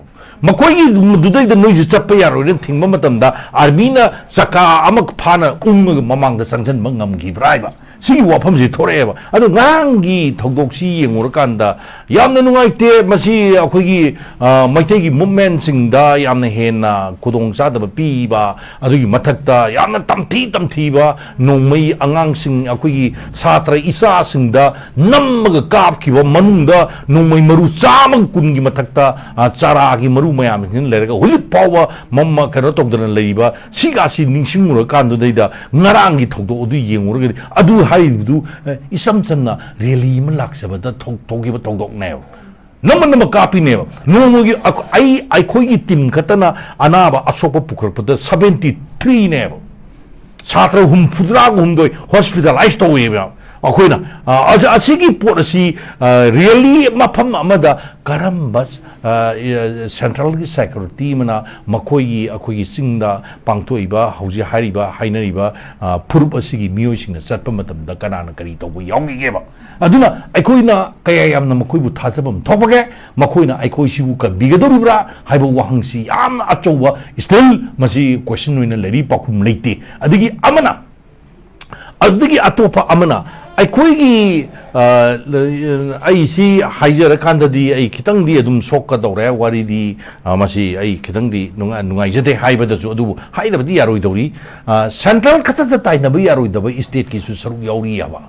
ꯃꯈꯣꯏꯒꯤ ꯃꯗꯨꯗꯩꯗ ꯅꯣꯏꯁꯨ ꯆꯠꯄ ꯌꯥꯔꯣꯏꯅ ꯊꯤꯡꯕ ꯃꯇꯝꯗ ꯑꯥꯔꯃꯤꯅ ꯆꯀꯥ ꯑꯃ ꯐꯥꯅ ꯎꯪꯉꯒ ꯃꯃꯥꯡꯗ ꯆꯪꯁꯤꯟꯕ ꯉꯝꯈꯤꯕ꯭ꯔꯥ ꯍꯥꯏꯕ꯫ ꯁꯤꯒꯤ ꯋꯥꯐꯝꯁꯤ ꯊꯣꯔꯛꯑꯦꯕ꯫ ꯑꯗꯣ ꯉꯔꯥꯡꯒꯤ ꯊꯧꯗꯣꯛꯁꯤ ꯌꯦꯡꯉꯨꯔꯀꯥꯟꯗ ꯌꯥꯝꯅ ꯅꯨꯡꯉꯥꯏꯇꯦ꯫ ꯃꯁꯤ ꯑꯩꯈꯣꯏꯒꯤ, ꯑ, ꯃꯩꯇꯩꯒꯤ ꯃꯨꯞꯃꯦꯟꯁꯤꯡꯗ ꯌꯥꯝꯅ ꯍꯦꯟꯅ ꯈꯨꯗꯣꯡꯆꯥꯗꯕ ꯄꯤꯕ, ꯑꯗꯨꯒꯤ ꯃꯊꯛꯇ ꯌꯥꯝꯅ ꯇꯝꯊꯤ ꯇꯝꯊꯤꯕ ꯅꯣꯡꯃꯩ ꯑꯉꯥꯡꯁꯤꯡ, ꯑꯩꯈꯣꯏꯒꯤ ꯁꯥꯇ꯭ꯔ ꯏꯆꯥꯁꯤꯡꯗ ꯅꯝꯃꯒ ꯀꯥꯞꯈꯤꯕ ꯃꯅꯨꯡꯗ ꯅꯣꯡꯃꯩ ꯃꯔꯨ ꯆꯥꯝꯃꯒ ꯀꯨꯟꯒꯤ ꯃꯊꯛꯇ, ꯑ, ꯆꯥꯔꯥꯒꯤ ꯃꯔꯨ ꯃꯌꯥꯝꯁꯤꯡ ꯂꯩꯔꯒ ꯍꯧꯖꯤꯛ ꯐꯥꯎꯕ ꯃꯝꯃ ꯀꯩꯅꯣ ꯇꯧꯗꯅ ꯂꯩꯔꯤꯕ ꯁꯤꯒꯥꯁꯤ ꯅꯤꯡꯁꯤꯡꯉꯨꯔꯀꯥꯟꯗꯨꯗꯩꯗ ꯉꯔꯥꯡꯒꯤ ꯊꯧꯗꯣꯛ ꯑꯗꯨ ꯌꯦꯡꯉꯨꯔꯒꯗꯤ ꯑꯗꯨ ꯍꯥꯏꯔꯤꯕꯗꯨ, ꯑ, ꯏꯆꯝ ꯆꯝꯅ ꯔꯦꯂꯤ ꯑꯃ ꯂꯥꯛꯆꯕꯗ ꯊꯣꯛ-, ꯊꯣꯛꯈꯤꯕ ꯊꯧꯗꯣꯛꯅꯦꯕ꯫ ꯅꯝꯃ ꯅꯝꯃ ꯀꯥꯞꯄꯤꯅꯦꯕ꯫ ꯅꯣꯡꯃꯒꯤ ꯑꯩꯈꯣ-, ꯑꯩ, ꯑꯩꯈꯣꯏꯒꯤ ꯇꯤꯝ ꯈꯛꯇꯅ ꯑꯅꯥꯕ ꯑꯁꯣꯛꯄ ꯄꯨꯈꯠꯂꯛꯄꯗ ꯁꯕꯦꯟꯇꯤ ꯊ꯭ꯔꯤꯅꯦꯕ꯫ ꯁꯥꯇ꯭ꯔ ꯍꯨꯝꯐꯨꯇꯔꯥꯒ ꯍꯨꯝꯗꯣꯏ ꯍꯣꯁꯄꯤꯇꯥꯂꯥꯏꯁ ꯇꯧꯋꯦꯕ꯫ ꯑꯩꯈꯣꯏꯅ, ꯑ, ꯑꯁ-, ꯑꯁꯤꯒꯤ ꯄꯣꯠ ꯑꯁꯤ, ꯑ, really ꯃꯐꯝ ꯑꯃꯗ ꯀꯔꯝꯕ, ꯑ, ꯑ, central ꯒꯤ security ꯑꯃꯅ ꯃꯈꯣꯏꯒꯤ, ꯑꯩꯈꯣꯏꯒꯤ ꯆꯤꯡꯗ ꯄꯥꯡꯊꯣꯛꯏꯕ, ꯍꯧꯖꯤꯛ ꯍꯥꯏꯔꯤꯕ, ꯍꯥꯏꯅꯔꯤꯕ, ꯑ, ꯐꯨꯔꯨꯞ ꯑꯁꯤꯒꯤ ꯃꯤꯑꯣꯏꯁꯤꯡꯅ ꯆꯠꯄ ꯃꯇꯝꯗ ꯀꯅꯥꯅ ꯀꯔꯤ ꯇꯧꯕ ꯌꯥꯎꯈꯤꯒꯦꯕ? ꯑꯗꯨꯅ ꯑꯩꯈꯣꯏꯅ ꯀꯌꯥ ꯌꯥꯝꯅ ꯃꯈꯣꯏꯕꯨ ꯊꯥꯖꯐꯝ ꯊꯣꯛꯄꯒꯦ? ꯃꯈꯣꯏꯅ ꯑꯩꯈꯣꯏꯁꯤꯕꯨ ꯀꯟꯕꯤꯒꯗꯧꯔꯤꯕ꯭ꯔꯥ ꯍꯥꯏꯕ ꯋꯥꯍꯪꯁꯤ ꯌꯥꯝꯅ ꯑꯆꯧꯕ, still ꯃꯁꯤ question ꯑꯣꯏꯅ ꯂꯩꯔꯤ, ꯄꯥꯎꯈꯨꯝ ꯂꯩꯇꯦ꯫ ꯑꯗꯒꯤ ꯑꯃꯅ, ꯑꯗꯨꯗꯒꯤ ꯑꯇꯣꯞꯄ ꯑꯃꯅ, ꯑꯩꯈꯣꯏꯒꯤ, ꯑ, ꯑꯩ ꯁꯤ ꯍꯥꯏꯖꯔꯀꯥꯟꯗꯗꯤ ꯑꯩ ꯈꯤꯇꯪꯗꯤ ꯑꯗꯨꯝ ꯁꯣꯛꯀꯗꯧꯔꯦ, ꯋꯥꯔꯤꯗꯤ, ꯑ, ꯃꯁꯤ ꯑꯩ ꯈꯤꯇꯪꯗꯤ ꯅꯨꯡꯉꯥꯏ-, ꯅꯨꯡꯉꯥꯏꯖꯗꯦ ꯍꯥꯏꯕꯗꯁꯨ, ꯑꯗꯨꯕꯨ ꯍꯥꯏꯗꯕꯗꯤ ꯌꯥꯔꯣꯏꯗꯧꯔꯤ꯫ ꯑ, central ꯈꯛꯇꯗ ꯇꯥꯏꯅꯕ ꯌꯥꯔꯣꯏꯗꯕ state ꯀꯤꯁꯨ ꯁꯔꯨꯛ ꯌꯥꯎꯔꯤ ꯍꯥꯏꯕ꯫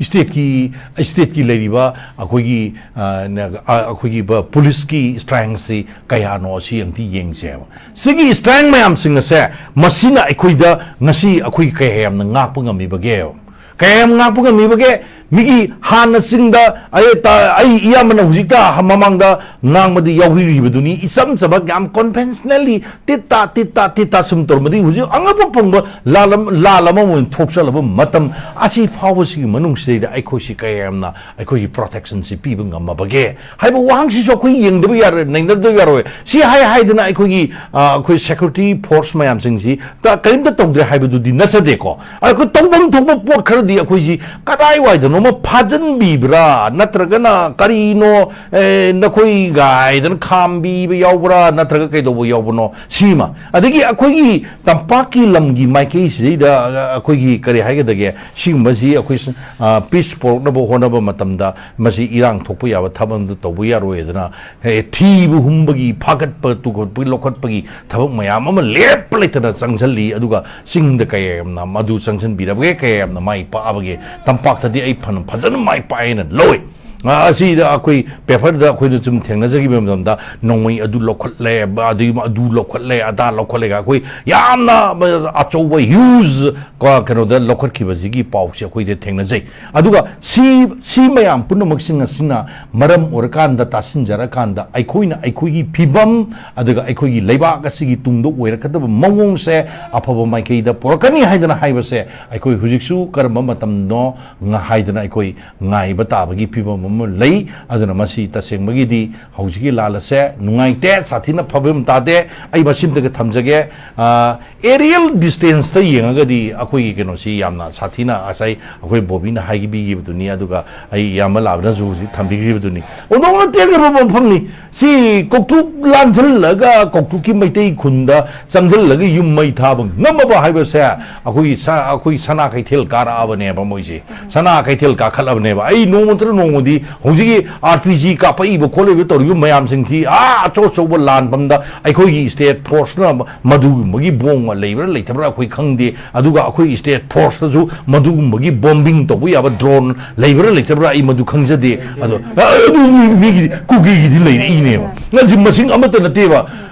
State ꯀꯤ, state ꯀꯤ ꯂꯩꯔꯤꯕ ꯑꯩꯈꯣꯏꯒꯤ, ꯑ, ꯅ-, ꯑ, ꯑꯩꯈꯣꯏꯒꯤ ꯕ-, police ꯀꯤ strength ꯁꯤ ꯀꯌꯥꯅꯣ, ꯑꯁꯤ ꯑꯝꯇ ꯌꯦꯡꯁꯦꯕ꯫ ꯁꯤꯒꯤ strength ꯃꯌꯥꯝꯁꯤꯡ ꯑꯁꯦ, ꯃꯁꯤꯅ ꯑꯩꯈꯣꯏꯗ ꯉꯁꯤ ꯑꯩꯈꯣꯏ ꯀꯌꯥ ꯌꯥꯝꯅ ꯉꯥꯛꯄ ꯉꯝꯃꯤꯕꯒꯦ? ꯀꯌꯥ ꯌꯥꯝ ꯉꯥꯛꯄ ꯉꯝꯃꯤꯕꯒꯦ? ꯃꯤꯒꯤ ꯍꯥꯟꯅ ꯆꯤꯡꯗ ꯑꯩ ꯇ-, ꯑꯩ ꯏꯌꯥꯝꯕꯅ ꯍꯧꯖꯤꯛꯇ ꯃꯃꯥꯡꯗ ꯉꯥꯡꯕꯗ ꯌꯥꯎꯕꯤꯔꯤꯕꯗꯨꯅꯤ, ꯏꯆꯝ ꯆꯝꯕ, ꯌꯥꯝ conventionally ꯇꯤꯠ ꯇꯥ, ꯇꯤꯠ ꯇꯥ, ꯇꯤꯠ ꯇꯥ ꯁꯨꯝ ꯇꯧꯔꯝꯕꯗꯒꯤ ꯍꯧꯖꯤꯛ ꯑꯉꯛꯄ ꯐꯪꯕ ꯂꯥꯟ ꯑꯃ, ꯂꯥꯟ ꯑꯃ ꯑꯣꯏꯅ ꯊꯣꯛꯆꯜꯂꯕ ꯃꯇꯝ ꯑꯁꯤ ꯐꯥꯎꯕꯁꯤꯒꯤ ꯃꯅꯨꯡꯁꯤꯗꯩꯗ ꯑꯩꯈꯣꯏꯁꯤ ꯀꯌꯥ ꯌꯥꯝꯅ ꯑꯩꯈꯣꯏꯒꯤ protection ꯁꯤ ꯄꯤꯕ ꯉꯝꯃꯕꯒꯦ ꯍꯥꯏꯕ ꯋꯥꯍꯪꯁꯤꯁꯨ ꯑꯩꯈꯣꯏ ꯌꯦꯡꯗꯕ ꯌꯥꯔꯣꯏ, ꯅꯩꯅꯗꯕ ꯌꯥꯔꯣꯏ꯫ ꯁꯤ ꯍꯥꯏ ꯍꯥꯏꯗꯅ ꯑꯩꯈꯣꯏꯒꯤ, ꯑ, ꯑꯩꯈꯣꯏ security force ꯃꯌꯥꯝꯁꯤꯡꯁꯤ ꯇ-, ꯀꯔꯤꯝꯇ ꯇꯧꯗ꯭ꯔꯦ ꯍꯥꯏꯕꯗꯨꯗꯤ ꯅꯠꯆꯗꯦꯀꯣ꯫ ꯑꯩꯈꯣꯏ ꯇꯧꯐꯝ ꯊꯣꯛꯄ ꯄꯣꯠ ꯈꯔꯗꯤ ꯑꯩꯈꯣꯏꯁꯤ ꯀꯗꯥꯏꯋꯥꯏꯗꯅꯣꯃ ꯐꯥꯖꯤꯟꯕꯤꯕ꯭ꯔꯥ, ꯅꯠꯇ꯭ꯔꯒꯅ ꯀꯔꯤꯅꯣ, ꯑꯦ, ꯅꯈꯣꯏ ꯒꯥꯏꯗꯅ ꯈꯥꯝꯕꯤꯕ ꯌꯥꯎꯕ꯭ꯔꯥ, ꯅꯠꯇ꯭ꯔꯒ ꯀꯩꯗꯧꯕ ꯌꯥꯎꯕꯅꯣ, ꯁꯤꯃ꯫ ꯑꯗꯒꯤ ꯑꯩꯈꯣꯏꯒꯤ ꯇꯝꯄꯥꯛꯀꯤ ꯂꯝꯒꯤ ꯃꯥꯏꯀꯩꯁꯤꯗꯩꯗ, ꯑ, ꯑꯩꯈꯣꯏꯒꯤ ꯀꯔꯤ ꯍꯥꯏꯒꯗꯒꯦ, ꯁꯤꯒꯨꯝꯕꯁꯤ ꯑꯩꯈꯣꯏ, ꯑ, peace ꯄꯨꯔꯛꯅꯕ ꯍꯣꯠꯅꯕ ꯃꯇꯝꯗ ꯃꯁꯤ ꯏꯔꯥꯡ ꯊꯣꯛꯄ ꯌꯥꯕ ꯊꯕꯛ ꯑꯃꯗ ꯇꯧꯕ ꯌꯥꯔꯣꯏꯗꯅ, ꯑꯦ, ꯊꯤꯕ ꯍꯨꯝꯕꯒꯤ, ꯐꯥꯒꯠꯄ, ꯇꯨꯈꯠꯄꯒꯤ, ꯂꯧꯈꯠꯄꯒꯤ ꯊꯕꯛ ꯃꯌꯥꯝ ꯑꯃ ꯂꯦꯞꯄ ꯂꯩꯇꯅ ꯆꯪꯁꯤꯜꯂꯤ꯫ ꯑꯗꯨꯒ ꯆꯤꯡꯗ ꯀꯌꯥ ꯌꯥꯝꯅ ꯃꯗꯨ ꯆꯪꯁꯤꯟꯕꯤꯔꯕꯒꯦ, ꯀꯌꯥ ꯌꯥꯝꯅ ꯃꯥꯏ ꯄꯥꯛꯑꯕꯒꯦ? ꯇꯝꯄꯥꯛꯇꯗꯤ ꯑꯩ ꯐꯅ, ꯐꯖꯅ ꯃꯥꯏ ꯄꯥꯛꯑꯦꯅ ꯂꯧꯏ꯫ ꯑꯁꯤꯗ ꯑꯩꯈꯣꯏ ꯄꯦꯄꯔꯗ ꯑꯩꯈꯣꯏꯅ ꯁꯨꯝ ꯊꯦꯡꯅꯖꯈꯤꯕ ꯃꯇꯝꯗ, ꯅꯣꯡꯃꯩ ꯑꯗꯨ ꯂꯧꯈꯠꯂꯦ, ꯑꯗꯨꯒꯤ ꯑꯗꯨ ꯂꯧꯈꯠꯂꯦ, ꯑꯗꯥ ꯂꯧꯈꯠꯂꯦꯒ, ꯑꯩꯈꯣꯏ ꯌꯥꯝꯅ ꯑꯆꯧꯕ, ꯍ꯭ꯌꯨꯖ, ꯀꯣ, ꯀꯩꯅꯣꯗ ꯂꯧꯈꯠꯈꯤꯕꯁꯤꯒꯤ ꯄꯥꯎꯁꯦ ꯑꯩꯈꯣꯏꯗ ꯊꯦꯡꯅꯖꯩ꯫ ꯑꯗꯨꯒ ꯁꯤ, ꯁꯤ ꯃꯌꯥꯝ ꯄꯨꯝꯅꯃꯛꯁꯤꯡ ꯑꯁꯤꯅ ꯃꯔꯝ ꯑꯣꯏꯔꯀꯥꯟꯗ, ꯇꯥꯁꯤꯟꯖꯔꯀꯥꯟꯗ, ꯑꯩꯈꯣꯏꯅ ꯑꯩꯈꯣꯏꯒꯤ ꯐꯤꯕꯝ, ꯑꯗꯨꯒ ꯑꯩꯈꯣꯏꯒꯤ ꯂꯩꯕꯥꯛ ꯑꯁꯤꯒꯤ ꯇꯨꯡꯗ ꯑꯣꯏꯔꯛꯀꯗꯕ ꯃꯑꯣꯡꯁꯦ ꯑꯐꯕ ꯃꯥꯏꯀꯩꯗ ꯄꯨꯔꯛꯀꯅꯤ ꯍꯥꯏꯗꯅ ꯍꯥꯏꯕꯁꯦ, ꯑꯩꯈꯣꯏ ꯍꯧꯖꯤꯛꯁꯨ ꯀꯔꯝꯕ ꯃꯇꯝꯅꯣ ꯉ-, ꯍꯥꯏꯗꯅ ꯑꯩꯈꯣꯏ ꯉꯥꯏꯕ ꯇꯥꯕꯒꯤ ꯐꯤꯕꯝ ꯑꯃ ꯂꯩ꯫ ꯑꯗꯨꯅ ꯃꯁꯤ ꯇꯁꯦꯡꯕꯒꯤꯗꯤ ꯍꯧꯖꯤꯛꯀꯤ ꯂꯥꯜ ꯑꯁꯦ ꯅꯨꯡꯉꯥꯏꯇꯦ, ꯁꯥꯊꯤꯅ ꯐꯕ ꯑꯃ ꯇꯥꯗꯦ꯫ ꯑꯩ ꯃꯁꯤꯃꯇꯒ ꯊꯝꯖꯒꯦ꯫ ꯑ, aerial distance ꯇ ꯌꯦꯡꯉꯒꯗꯤ ꯑꯩꯈꯣꯏꯒꯤ ꯀꯩꯅꯣꯁꯤ ꯌꯥꯝꯅ ꯁꯥꯊꯤꯅ, ꯉꯁꯥꯏ ꯑꯩꯈꯣꯏ ꯕꯣꯕꯤꯅ ꯍꯥꯏꯕꯤꯈꯤꯕꯗꯨꯅꯤ, ꯑꯗꯨꯒ ꯑꯩ ꯏꯌꯥꯝꯕ ꯂꯥꯕꯅꯁꯨ ꯍꯧꯖꯤꯛ ꯊꯝꯕꯤꯈꯤꯕꯗꯨꯅꯤ꯫ ꯑꯣꯟꯊꯣꯛꯅ ꯇꯦꯟꯈ꯭ꯔꯕ ꯃꯐꯝꯅꯤ꯫ ꯁꯤ ꯀꯧꯇ꯭ꯔꯨꯛ ꯂꯥꯟꯁꯤꯜꯂꯒ ꯀꯧꯇ꯭ꯔꯨꯛꯀꯤ ꯃꯩꯇꯩ ꯈꯨꯟꯗ ꯆꯪꯁꯤꯜꯂꯒ ꯌꯨꯝ ꯃꯩ ꯊꯥꯕ ꯉꯝꯃꯕ ꯍꯥꯏꯕꯁꯦ ꯑꯩꯈꯣꯏꯒꯤ ꯁ-, ꯑꯩꯈꯣꯏ ꯁꯅꯥ ꯀꯩꯊꯦꯜ ꯀꯥꯔꯛꯑꯕꯅꯦꯕ ꯃꯣꯏꯁꯦ꯫ ꯁꯅꯥ ꯀꯩꯊꯦꯜ ꯀꯥꯈꯠꯂꯕꯅꯦꯕ꯫ ꯑꯩ ꯅꯣꯡꯃ ꯅꯠꯇ꯭ꯔ ꯅꯣꯡꯃꯗꯤ ꯍꯧꯖꯤꯛꯀꯤ R P G ꯀꯥꯞꯄꯛꯏꯕ ꯈꯣꯠꯂꯤꯕ ꯇꯧꯔꯤꯕ ꯃꯌꯥꯝꯁꯤꯡꯁꯤ, ꯑꯥ, ꯑꯆꯧ ꯑꯆꯧꯕ ꯂꯥꯟꯐꯝꯗ ꯑꯩꯈꯣꯏꯒꯤ state force ꯅ ꯃꯗꯨꯒꯨꯝꯕꯒꯤ ꯕꯣꯝ ꯂꯩꯕ꯭ꯔꯥ ꯂꯩꯇꯕ꯭ꯔꯥ ꯑꯩꯈꯣꯏ ꯈꯪꯗꯦ꯫ ꯑꯗꯨꯒ ꯑꯩꯈꯣꯏ state force ꯇꯁꯨ ꯃꯗꯨꯒꯨꯝꯕꯒꯤ bombing ꯇꯧꯕ ꯌꯥꯕ drone ꯂꯩꯕ꯭ꯔꯥ ꯂꯩꯇꯕ꯭ꯔꯥ ꯑꯩ ꯃꯗꯨ ꯈꯪꯖꯗꯦ꯫ ꯑꯗꯣ, ꯑ, ꯑꯗꯨ ꯃꯤ-, ꯃꯤꯒꯤꯗꯤ, ꯀꯨꯀꯤꯒꯤꯗꯤ ꯂꯩꯔꯛꯏꯅꯦꯕ꯫ ꯅꯪꯁꯤ ꯃꯁꯤꯡ ꯑꯃꯠꯇ ꯅꯠꯇꯦꯕ꯫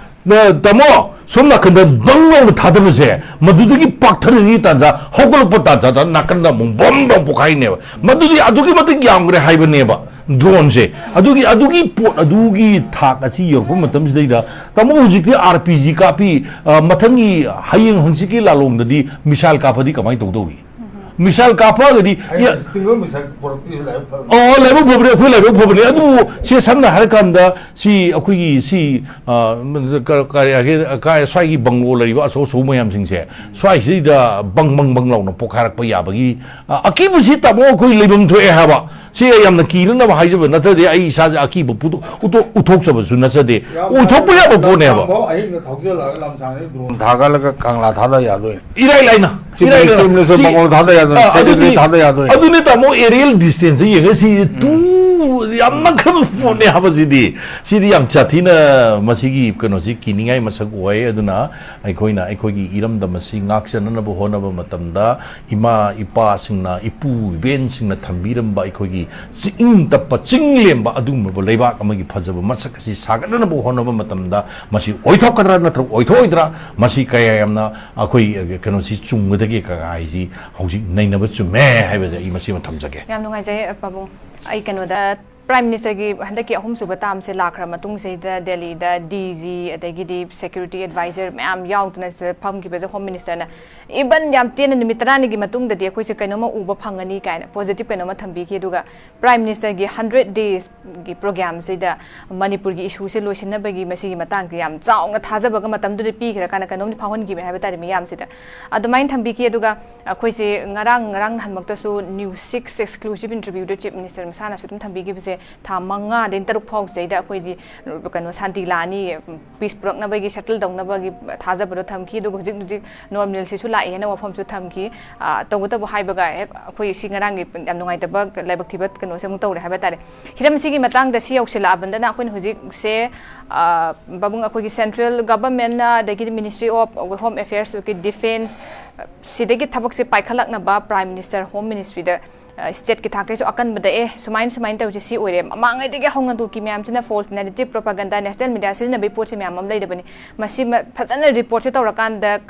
ꯅ-, ꯇꯥꯃꯣ, ꯁꯣꯝ ꯅꯥꯀꯟꯗ ꯕꯪ ꯂꯥꯎꯅ ꯊꯥꯗꯕꯁꯦ, ꯃꯗꯨꯗꯒꯤ ꯄꯥꯛꯊꯔꯛꯏ ꯇꯥꯟꯖꯥ, ꯍꯧꯒꯠꯂꯛꯄ ꯇꯥꯟꯖꯥꯗ ꯅꯥꯀꯟꯗ ꯑꯃꯨꯛ ꯕꯪ ꯂꯥꯎꯅ ꯄꯣꯛꯈꯥꯏꯅꯦꯕ꯫ ꯃꯗꯨꯗꯤ ꯑꯗꯨꯛꯀꯤ ꯃꯇꯤꯛ ꯌꯥꯝꯈ꯭ꯔꯦ ꯍꯥꯏꯕꯅꯦꯕ drone ꯁꯦ꯫ ꯑꯗꯨꯒꯤ, ꯑꯗꯨꯒꯤ ꯄꯣꯠ ꯑꯗꯨꯒꯤ ꯊꯥꯛ ꯑꯁꯤ ꯌꯧꯔꯛꯄ ꯃꯇꯝꯁꯤꯗꯩꯗ, ꯇꯥꯃꯣ, ꯍꯧꯖꯤꯛꯇꯤ R P G ꯀꯥꯞꯄꯤ, ꯑ, ꯃꯊꯪꯒꯤ ꯍꯌꯦꯡ ꯍꯪꯆꯤꯠꯀꯤ ꯂꯥꯂꯣꯡꯗꯗꯤ missile ꯀꯥꯞꯄꯗꯤ ꯀꯃꯥꯏꯅ ꯇꯧꯗꯧꯔꯤ? Missile ꯀꯥꯞꯄꯛꯑꯒꯗꯤ, ꯑꯩ ꯌꯥ-, Stinger missile ꯄꯨꯔꯛꯇꯣꯏꯁꯦ ꯂꯥꯏꯕꯛ ꯐꯕꯅꯤ꯫ ꯑꯣ, ꯂꯥꯏꯕꯛ ꯐꯕꯅꯦ, ꯑꯩꯈꯣꯏ ꯂꯥꯏꯕꯛ ꯐꯕꯅꯦ꯫ ꯑꯗꯨꯕꯨ ꯁꯤ ꯁꯝꯅ ꯍꯥꯏꯔꯀꯥꯟꯗ ꯁꯤ ꯑꯩꯈꯣꯏꯒꯤ ꯁꯤ, ꯑ, ꯀ-, ꯀꯔꯤ ꯍꯥꯏꯒꯦ, ꯀꯥꯏ ꯁ꯭ꯋꯥꯏꯒꯤ ꯕꯪꯒ꯭ꯂꯣ ꯂꯩꯔꯤꯕ ꯑꯆꯧ ꯑꯆꯧꯕ ꯃꯌꯥꯝꯁꯤꯡꯁꯦ, ꯁ꯭ꯋꯥꯏꯁꯤꯗ ꯕꯪ ꯕꯪ ꯕꯪ ꯂꯥꯎꯅ ꯄꯣꯛꯈꯥꯏꯔꯛꯄ ꯌꯥꯕꯒꯤ, ꯑ, ꯑꯀꯤꯕꯁꯤ ꯇꯥꯃꯣ ꯑꯩꯈꯣꯏ ꯂꯩꯐꯝ ꯊꯣꯛꯑꯦ ꯍꯥꯏꯕ꯫ ꯁꯤ ꯌꯥꯝꯅ ꯀꯤꯅꯅꯕ ꯍꯥꯏꯖꯕ ꯅꯠꯇ꯭ꯔꯗꯤ ꯑꯩ ꯏꯁꯥꯁꯦ ꯑꯀꯤꯕ ꯄꯨꯊꯣꯛ-, ꯎꯊꯣꯛ-, ꯎꯊꯣꯛꯆꯕꯁꯨ ꯅꯠꯆꯗꯦ꯫ ꯌꯥꯝ ꯎꯊꯣꯛꯄ ꯌꯥꯕ ꯄꯣꯠꯅꯦꯕ꯫ ꯂꯝꯁꯥꯡꯐꯥꯎ ꯑꯍꯤꯡꯗ ꯊꯧꯖꯤꯜꯂꯒ ꯂꯝꯁꯥꯡꯗꯒꯤ drone ꯊꯥꯒꯠꯂꯒ ꯀꯪꯂꯥ ꯊꯥꯗ ꯌꯥꯗꯣꯏꯅꯦ꯫ ꯏꯔꯥꯏ ꯂꯥꯏꯅ, ꯆꯤꯞ ꯏꯔꯥꯏ ꯂꯥꯏꯅ꯫ ꯃꯤꯅꯤꯁꯇꯔ ꯁꯤ, ꯃꯉꯣꯟꯗ ꯊꯥꯗ ꯌꯥꯗꯣꯏꯅꯦ, ꯑꯥ, ꯁꯦꯀ꯭ꯔꯦꯇꯔꯤ ꯑꯗꯨꯗꯤ, ꯊꯥꯗ ꯌꯥꯗꯣꯏꯅꯦ꯫ ꯑꯗꯨꯅꯦ ꯇꯥꯃꯣ, aerial distance ꯗ ꯌꯦꯡꯉꯒ ꯁꯤ ꯇꯨ ꯌꯥꯝ ꯅꯛꯈ꯭ꯔꯕ ꯄꯣꯠꯅꯦ ꯍꯥꯏꯕꯁꯤꯗꯤ꯫ ꯁꯤꯗꯤ ꯌꯥꯝ ꯁꯥꯊꯤꯅ ꯃꯁꯤꯒꯤ ꯀꯩꯅꯣꯁꯤ ꯀꯤꯅꯤꯡꯉꯥꯏ ꯃꯁꯛ ꯑꯣꯏ꯫ ꯑꯗꯨꯅ ꯑꯩꯈꯣꯏꯅ ꯑꯩꯈꯣꯏꯒꯤ ꯏꯔꯝꯗꯝ ꯑꯁꯤ ꯉꯥꯛꯆꯅꯅꯕ ꯍꯣꯠꯅꯕ ꯃꯇꯝꯗ ꯏꯃꯥ ꯏꯄꯥꯁꯤꯡꯅ, ꯏꯄꯨ ꯏꯕꯦꯟꯁꯤꯡꯅ ꯊꯝꯕꯤꯔꯝꯕ ꯑꯩꯈꯣꯏꯒꯤ ꯏꯪ ꯇꯞꯄ, ꯆꯤꯡ ꯂꯦꯝꯕ ꯑꯗꯨꯒꯨꯝꯂꯕ ꯂꯩꯕꯥꯛ ꯑꯃꯒꯤ ꯐꯖꯕ ꯃꯁꯛ ꯑꯁꯤ ꯁꯥꯒꯠꯅꯅꯕ ꯍꯣꯠꯅꯕ ꯃꯇꯝꯗ ꯃꯁꯤ ꯑꯣꯏꯊꯣꯛꯀꯗ꯭ꯔꯥ ꯅꯠꯇ꯭ꯔꯒ ꯑꯣꯏꯊꯣꯛꯑꯣꯏꯗ꯭ꯔꯥ, ꯃꯁꯤ ꯀꯌꯥ ꯌꯥꯝꯅ ꯑꯩꯈꯣꯏ ꯀꯩꯅꯣꯁꯤ ꯆꯨꯝꯒꯗꯒꯦ ꯀꯥꯏꯁꯤ ꯍꯧꯖꯤꯛ ꯅꯩꯅꯕ ꯆꯨꯝꯃꯦ ꯍꯥꯏꯕꯁꯦ ꯑꯩ ꯃꯁꯤꯃ ꯊꯝꯖꯒꯦ꯫ ꯌꯥꯝ ꯅꯨꯡꯉꯥꯏꯖꯩ, ꯄꯥꯕꯨꯡ꯫ ꯑꯩ ꯀꯩꯅꯣꯗ, Prime Ministerꯒꯤ ꯍꯟꯗꯛꯀꯤ ꯑꯍꯨꯝꯁꯨꯕ termꯁꯦ ꯂꯥꯛꯈ꯭ꯔ ꯃꯇꯨꯡꯁꯤꯗ ꯗꯦꯜꯂꯤꯗ D G ꯑꯗꯒꯤꯗꯤ security advisor ꯃꯌꯥꯝ ꯌꯥꯎꯗꯅ ꯁꯤꯗ ꯐꯝꯈꯤꯕꯁꯦ Home Ministerꯅ even ꯌꯥꯝ ꯇꯦꯟꯅ ꯅꯨꯃꯤꯠ ꯇꯔꯥꯅꯤꯒꯤ ꯃꯇꯨꯡꯗꯗꯤ ꯑꯩꯈꯣꯏꯁꯦ ꯀꯩꯅꯣꯝꯃ ꯎꯕ ꯐꯪꯒꯅꯤ ꯀꯥꯏꯅ positive ꯀꯩꯅꯣꯝꯃ ꯊꯝꯕꯤꯈꯤ꯫ ꯑꯗꯨꯒ Prime Ministerꯒꯤ hundred daysꯒꯤ programꯁꯤꯗ ꯃꯅꯤꯄꯨꯔꯒꯤ issueꯁꯦ ꯂꯣꯏꯁꯤꯟꯅꯕꯒꯤ ꯃꯁꯤꯒꯤ ꯃꯇꯥꯡꯁꯦ ꯌꯥꯝ ꯆꯥꯎꯅ ꯊꯥꯖꯕꯒ ꯃꯇꯝꯗꯨꯗ ꯄꯤꯈ꯭ꯔꯀꯥꯟꯗ ꯀꯩꯅꯣꯝꯗꯤ ꯐꯥꯎꯍꯟꯈꯤꯕꯅꯤ ꯍꯥꯏꯕ ꯇꯥꯔꯦ ꯃꯤꯌꯥꯝꯁꯤꯗ꯫ ꯑꯗꯨꯃꯥꯏꯅ ꯊꯝꯕꯤꯈꯤ꯫ ꯑꯗꯨꯒ ꯑꯩꯈꯣꯏꯁꯦ ꯉꯔꯥꯡ, ꯉꯔꯥꯡ ꯅꯍꯥꯟꯃꯛꯇꯁꯨ News Six exclusive interviewꯗ Chief Minister ꯃꯁꯥꯅꯁꯨ ꯑꯗꯨꯝ ꯊꯝꯕꯤꯈꯤꯕꯁꯦ, ꯊꯥ ꯃꯉꯥꯗꯩꯅ ꯇꯔꯨꯛ ꯐꯥꯎꯁꯤꯗꯩꯗ ꯑꯩꯈꯣꯏꯗꯤ ꯀꯩꯅꯣ ꯁꯥꯟꯇꯤ ꯂꯥꯛꯑꯅꯤ, peace ꯄꯨꯔꯛꯅꯕꯒꯤ, settle ꯇꯧꯅꯕꯒꯤ ꯊꯥꯖꯕꯗꯣ ꯊꯝꯈꯤ꯫ ꯑꯗꯨꯒ ꯍꯧꯖꯤꯛ ꯍꯧꯖꯤꯛ normalcy ꯂꯥꯛꯑꯦ ꯍꯥꯏꯅ ꯋꯥꯐꯝꯁꯨ ꯊꯝꯈꯤ꯫ ꯑ, ꯇꯧꯕꯇꯕꯨ ꯍꯥꯏꯕꯒ ꯍꯦꯛ ꯑꯩꯈꯣꯏ ꯁꯤ ꯉꯔꯥꯡꯒꯤ ꯌꯥꯝ ꯅꯨꯡꯉꯥꯏꯇꯕ ꯂꯥꯏꯕꯛ ꯊꯤꯕ ꯀꯩꯅꯣꯁꯦ ꯑꯃꯨꯛ ꯇꯧꯔꯦ ꯍꯥꯏꯕ ꯇꯥꯔꯦ꯫ ꯍꯤꯔꯝꯁꯤꯒꯤ ꯃꯇꯥꯡꯗ ꯁꯤ ꯌꯧꯁꯤꯜꯂꯛꯑꯕꯅꯤꯅ ꯑꯩꯈꯣꯏꯅ ꯍꯧꯖꯤꯛꯁꯦ, ꯑ, ꯄꯥꯕꯨꯡ, ꯑꯩꯈꯣꯏꯒꯤ central governmentꯅ ꯑꯗꯒꯤꯗꯤ Ministry of Home Affairsꯀꯤ defence, ꯁꯤꯗꯒꯤ ꯊꯕꯛꯁꯦ ꯄꯥꯏꯈꯠꯂꯛꯅꯕ Prime Minister, Home Ministryꯗ, ꯑ, stateꯀꯤ ꯊꯥꯛꯇꯩꯁꯨ ꯑꯀꯟꯕꯗ, "ꯑꯦ, ꯁꯨꯃꯥꯏꯅ, ꯁꯨꯃꯥꯏꯅ ꯇꯧꯁꯤ, ꯁꯤ ꯑꯣꯏꯔꯦ, ꯃꯃꯥꯡꯉꯩꯗꯒꯤ ꯍꯧꯅ ꯇꯣꯛꯀꯤ ꯃꯌꯥꯝꯁꯤꯅ false narrative, propaganda, national media ꯁꯤꯖꯤꯟꯅꯕꯒꯤ ꯄꯣꯠꯁꯦ ꯃꯌꯥꯝ ꯑꯃ ꯂꯩꯔꯕꯅꯤ꯫ ꯃꯁꯤ ꯃ-, ꯐꯖꯅ reportꯁꯦ ꯇꯧꯔꯀꯥꯟꯗ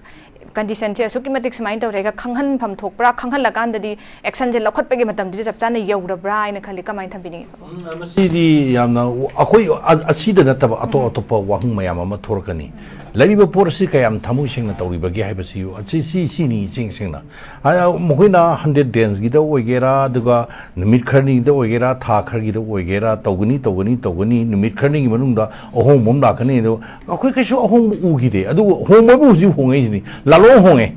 conditionꯁꯦ ꯑꯁꯨꯛꯀꯤ ꯃꯇꯤꯛ ꯁꯨꯃꯥꯏꯅ ꯇꯧꯔꯦꯒ ꯈꯪꯍꯟꯐꯝ ꯊꯣꯛꯄ꯭ꯔꯥ, ꯈꯪꯍꯜꯂꯀꯥꯟꯗꯗꯤ actionꯁꯦ ꯂꯧꯈꯠꯄꯒꯤ ꯃꯇꯝꯗꯨꯗꯤ ꯆꯞ ꯆꯥꯅ ꯌꯧꯔꯕ꯭ꯔꯥ ꯍꯥꯏꯅ ꯈꯜꯂꯤ꯫ ꯀꯃꯥꯏꯅ ꯊꯝꯕꯤꯅꯤꯡꯉꯤ?" ꯎꯝ, ꯃꯁꯤꯗꯤ ꯌꯥꯝꯅ, ꯑꯩꯈꯣꯏ ꯑ-, ꯑꯁꯤꯗ ꯅꯠꯇꯕ ꯑꯇꯣꯞ ꯑꯇꯣꯞꯄ ꯋꯥꯍꯪ ꯃꯌꯥꯝ ꯑꯃ ꯊꯣꯔꯛꯀꯅꯤ꯫ ꯂꯩꯔꯤꯕ ꯄꯣꯠ ꯑꯁꯤ ꯀꯌꯥꯝ ꯊꯃꯣꯏ ꯁꯦꯡꯅ ꯇꯧꯔꯤꯕꯒꯦ ꯍꯥꯏꯕꯁꯤ, ꯑꯁꯤ, ꯁꯤ, ꯁꯤꯅꯤ ꯏꯁꯦꯡ ꯁꯦꯡꯅ꯫ ꯑ, ꯃꯈꯣꯏꯅ hundred daysꯒꯤꯗ ꯑꯣꯏꯒꯦꯔꯥ, ꯑꯗꯨꯒ ꯅꯨꯃꯤꯠ ꯈꯔꯅꯤꯒꯤꯗ ꯑꯣꯏꯒꯦꯔꯥ, ꯊꯥ ꯈꯔꯒꯤꯗ ꯑꯣꯏꯒꯦꯔꯥ, ꯇꯧꯒꯅꯤ, ꯇꯧꯒꯅꯤ, ꯇꯧꯒꯅꯤ, ꯅꯨꯃꯤꯠ ꯈꯔꯅꯤꯒꯤ ꯃꯅꯨꯡꯗ ꯑꯍꯣꯡꯕ ꯑꯃ ꯂꯥꯛꯀꯅꯤ꯫ ꯑꯗꯣ ꯑꯩꯈꯣꯏ ꯀꯩꯁꯨ ꯑꯍꯣꯡꯕ ꯎꯈꯤꯗꯦ꯫ ꯑꯗꯨꯕꯨ ꯍꯣꯡꯕꯕꯨ ꯍꯧꯖꯤꯛ ꯍꯣꯡꯉꯛꯏꯁꯤꯅꯤ꯫ ꯂꯥꯂꯣꯡ ꯍꯣꯡꯉꯦ꯫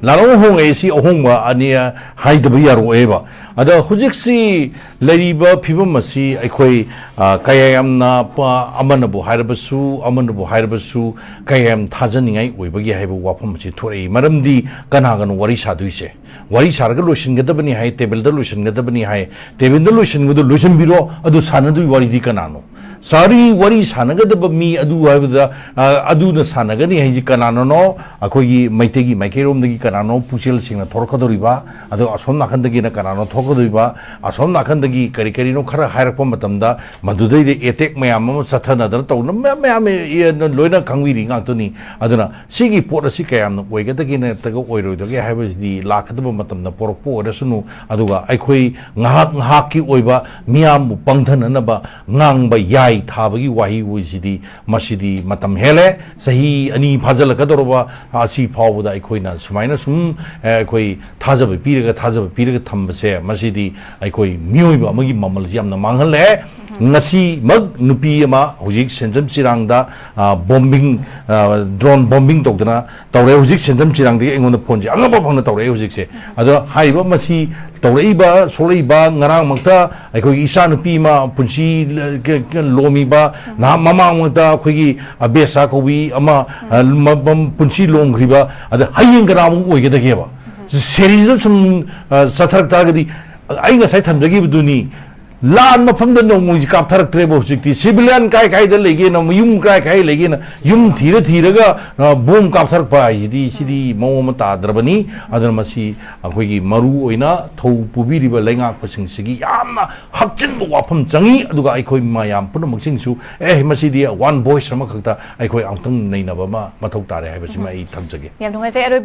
ꯂꯥꯂꯣꯡ ꯍꯣꯡꯉꯛꯏꯁꯤ ꯑꯍꯣꯡꯕ ꯑꯅꯤ ꯍꯥꯏꯗꯕ ꯌꯥꯔꯣꯏꯕ꯫ ꯑꯗ ꯍꯧꯖꯤꯛꯁꯤ ꯂꯩꯔꯤꯕ ꯐꯤꯕꯝ ꯑꯁꯤ ꯑꯩꯈꯣꯏ, ꯑ, ꯀꯌꯥ ꯌꯥꯝꯅ ꯄ-, ꯑꯃꯅꯕꯨ ꯍꯥꯏꯔꯕꯁꯨ, ꯑꯃꯅꯕꯨ ꯍꯥꯏꯔꯕꯁꯨ, ꯀꯌꯥ ꯌꯥꯝ ꯊꯥꯖꯅꯤꯡꯉꯥꯏ ꯑꯣꯏꯕꯒꯦ ꯍꯥꯏꯕ ꯋꯥꯐꯝ ꯑꯁꯤ ꯊꯣꯔꯛꯏ꯫ ꯃꯔꯝꯗꯤ ꯀꯅꯥꯒꯅꯣ ꯋꯥꯔꯤ ꯁꯥꯗꯣꯏꯁꯦ? ꯋꯥꯔꯤ ꯁꯥꯔꯒ ꯂꯣꯏꯁꯤꯟꯒꯗꯕꯅꯤ ꯍꯥꯏ, tableꯗ ꯂꯣꯏꯁꯤꯟꯒꯗꯕꯅꯤ ꯍꯥꯏ꯫ Tableꯗ ꯂꯣꯏꯁꯤꯟꯕꯗꯨ ꯂꯣꯏꯁꯤꯟꯕꯤꯔꯣ, ꯑꯗꯨ ꯁꯥꯟꯅꯗꯣꯏ ꯋꯥꯔꯤꯗꯤ ꯀꯅꯥꯅꯣ? ꯁꯥꯔꯤ ꯋꯥꯔꯤ ꯁꯥꯟꯅꯒꯗꯕ ꯃꯤ ꯑꯗꯨ ꯍꯥꯏꯕꯗ, ꯑ, ꯑꯗꯨꯅ ꯁꯥꯟꯅꯒꯅꯤ ꯍꯥꯏꯁꯤ ꯀꯅꯥꯅꯅꯣ? ꯑꯩꯈꯣꯏꯒꯤ ꯃꯩꯇꯩꯒꯤ ꯃꯥꯏꯀꯩꯔꯣꯝꯗꯒꯤ ꯀꯅꯥꯅꯣ ꯄꯨꯛꯆꯦꯜ ꯁꯦꯡꯅ ꯊꯣꯔꯛꯀꯗꯧꯔꯤꯕ? ꯑꯗꯨꯒ ꯑꯁꯣꯝ ꯅꯥꯀꯟꯗꯒꯤꯅ ꯀꯅꯥꯅꯣ ꯊꯣꯛꯀꯗꯧꯔꯤꯕ? ꯑꯁꯣꯝ ꯅꯥꯀꯟꯗꯒꯤ ꯀꯔꯤ ꯀꯔꯤꯅꯣ ꯈꯔ ꯍꯥꯏꯔꯛꯄ ꯃꯇꯝꯗ, ꯃꯗꯨꯗꯩꯗ ꯑꯦꯇꯦꯛ ꯃꯌꯥꯝ ꯑꯃ ꯆꯠꯊꯅꯗꯅ ꯇꯧꯗꯅ ꯃꯌꯥꯝ, ꯃꯌꯥꯝ, ꯑꯦ, ꯂꯣꯏꯅ ꯈꯪꯕꯤꯔꯤ ꯉꯥꯛꯇꯅꯤ꯫ ꯑꯗꯨꯅ ꯁꯤꯒꯤ ꯄꯣꯠ ꯑꯁꯤ ꯀꯌꯥꯝꯅ ꯑꯣꯏꯒꯗꯒꯦ ꯅꯠꯇ꯭ꯔꯒ ꯑꯣꯏꯔꯣꯏꯗꯒꯦ ꯍꯥꯏꯕꯁꯤꯗꯤ ꯂꯥꯛꯀꯗꯕ ꯃꯇꯝꯗ ꯄꯣꯔꯛꯄ ꯑꯣꯏꯔꯁꯅꯨ, ꯑꯗꯨꯒ ꯑꯩꯈꯣꯏ ꯉꯥꯏꯍꯥꯛ ꯉꯥꯏꯍꯥꯛꯀꯤ ꯑꯣꯏꯕ ꯃꯤꯌꯥꯝꯕꯨ ꯄꯪꯊꯅꯅꯕ ꯉꯥꯡꯕ ꯌꯥꯏ ꯊꯥꯕꯒꯤ ꯋꯥꯍꯩꯁꯤꯗꯤ, ꯃꯁꯤꯗꯤ ꯃꯇꯝ ꯍꯦꯜꯂꯦ꯫ ꯆꯍꯤ ꯑꯅꯤ ꯐꯥꯖꯤꯜꯂꯛꯀꯗꯧꯔꯕ ꯑꯁꯤ ꯐꯥꯎꯕꯗ ꯑꯩꯈꯣꯏꯅ ꯁꯨꯃꯥꯏꯅ ꯁꯨꯝ, ꯑꯦ, ꯑꯩꯈꯣꯏ ꯊꯥꯖꯕ ꯄꯤꯔꯒ, ꯊꯥꯖꯕ ꯄꯤꯔꯒ ꯊꯝꯕꯁꯦ, ꯃꯁꯤꯗꯤ ꯑꯩꯈꯣꯏ ꯃꯤꯑꯣꯏꯕ ꯑꯃꯒꯤ ꯃꯃꯜꯁꯤ ꯌꯥꯝꯅ ꯃꯥꯡꯍꯜꯂꯦ꯫ ꯉꯁꯤꯃꯛ ꯅꯨꯄꯤ ꯑꯃ ꯍꯧꯖꯤꯛ ꯁꯦꯟꯖꯝ ꯆꯤꯔꯥꯡꯗ, ꯑ, ꯕꯣꯝꯕꯤꯡ, ꯑ, ꯗ꯭ꯔꯣꯟ ꯕꯣꯝꯕꯤꯡ ꯇꯧꯗꯅ ꯇꯧꯔꯦ꯫ ꯍꯧꯖꯤꯛ ꯁꯦꯟꯖꯝ ꯆꯤꯔꯥꯡꯗꯒꯤ ꯑꯩꯉꯣꯟꯗ ꯐꯣꯟꯁꯦ ꯑꯉꯛꯄ ꯐꯪꯅ ꯇꯧꯔꯛꯑꯦ ꯍꯧꯖꯤꯛꯁꯦ꯫ ꯑꯗꯣ ꯍꯥꯏꯔꯤꯕ ꯃꯁꯤ ꯇꯧꯔꯛꯏꯕ, ꯁꯣꯛꯂꯛꯏꯕ, ꯉꯔꯥꯡꯃꯛꯇ ꯑꯩꯈꯣꯏꯒꯤ ꯏꯆꯥꯅꯨꯄꯤ ꯑꯃ ꯄꯨꯟꯁꯤ ꯂ-, ꯀ-, ꯀ-, ꯂꯣꯝꯃꯤꯕ, ꯅꯍꯥꯛ ꯃꯃꯥꯡꯃꯛꯇ ꯑꯩꯈꯣꯏꯒꯤ ꯑꯕꯦꯁꯥ ꯀꯧꯕꯤ ꯑꯃ, ꯑ, ꯃ-, ꯃ-, ꯄꯨꯟꯁꯤ ꯂꯣꯝꯈ꯭ꯔꯤꯕ, ꯑꯗ ꯍꯌꯦꯡ ꯀꯅꯥꯃꯨꯛ ꯑꯣꯏꯒꯗꯒꯦꯕ? ꯁꯦꯔꯤꯁꯤꯗ ꯁꯨꯝ, ꯑ, ꯆꯠꯊꯔꯛ ꯇꯥꯔꯒꯗꯤ, ꯑꯩ ꯉꯁꯥꯏ ꯊꯝꯖꯈꯤꯕꯗꯨꯅꯤ, ꯂꯥꯟ ꯃꯐꯝꯗ ꯅꯣꯡꯃꯩꯁꯤ ꯀꯥꯞꯊꯔꯛꯇ꯭ꯔꯦꯕ ꯍꯧꯖꯤꯛꯇꯤ꯫ ꯁꯤꯚꯤꯂꯤꯌꯟ ꯀꯥꯏ ꯀꯥꯏꯗ ꯂꯩꯒꯦꯅ, ꯃꯌꯨꯝ ꯀꯥꯏ ꯀꯥꯏ ꯂꯩꯒꯦꯅ, ꯌꯨꯝ ꯊꯤꯔ ꯊꯤꯔꯒ, ꯑ, ꯕꯣꯝ ꯀꯥꯞꯊꯔꯛꯄ ꯍꯥꯏꯁꯤꯗꯤ, ꯁꯤꯗꯤ ꯃꯑꯣꯡ ꯑꯃ ꯇꯥꯗ꯭ꯔꯕꯅꯤ꯫ ꯑꯗꯨꯅ ꯃꯁꯤ ꯑꯩꯈꯣꯏꯒꯤ ꯃꯔꯨ ꯑꯣꯏꯅ ꯊꯧ ꯄꯨꯕꯤꯔꯤꯕ ꯂꯩꯉꯥꯛꯄꯁꯤꯡꯁꯤꯒꯤ ꯌꯥꯝꯅ ꯍꯥꯞꯆꯤꯟꯕ ꯋꯥꯐꯝ ꯆꯪꯉꯤ꯫ ꯑꯗꯨꯒ ꯑꯩꯈꯣꯏ ꯃꯌꯥꯝ ꯄꯨꯝꯅꯃꯛꯁꯤꯡꯁꯨ, ꯑꯦ, ꯃꯁꯤꯗꯤ ꯋꯥꯟ ꯚꯣꯏꯁ ꯑꯃꯈꯛꯇ ꯑꯩꯈꯣꯏ ꯑꯃꯨꯛꯇꯪ ꯅꯩꯅꯕ ꯑꯃ ꯃꯊꯧ ꯇꯥꯔꯦ ꯍꯥꯏꯕꯁꯤꯃ ꯑꯩ ꯊꯝꯖꯒꯦ꯫ ꯌꯥꯝ ꯅꯨꯡꯉꯥꯏꯖꯩ꯫ ꯑꯔꯣꯏꯕ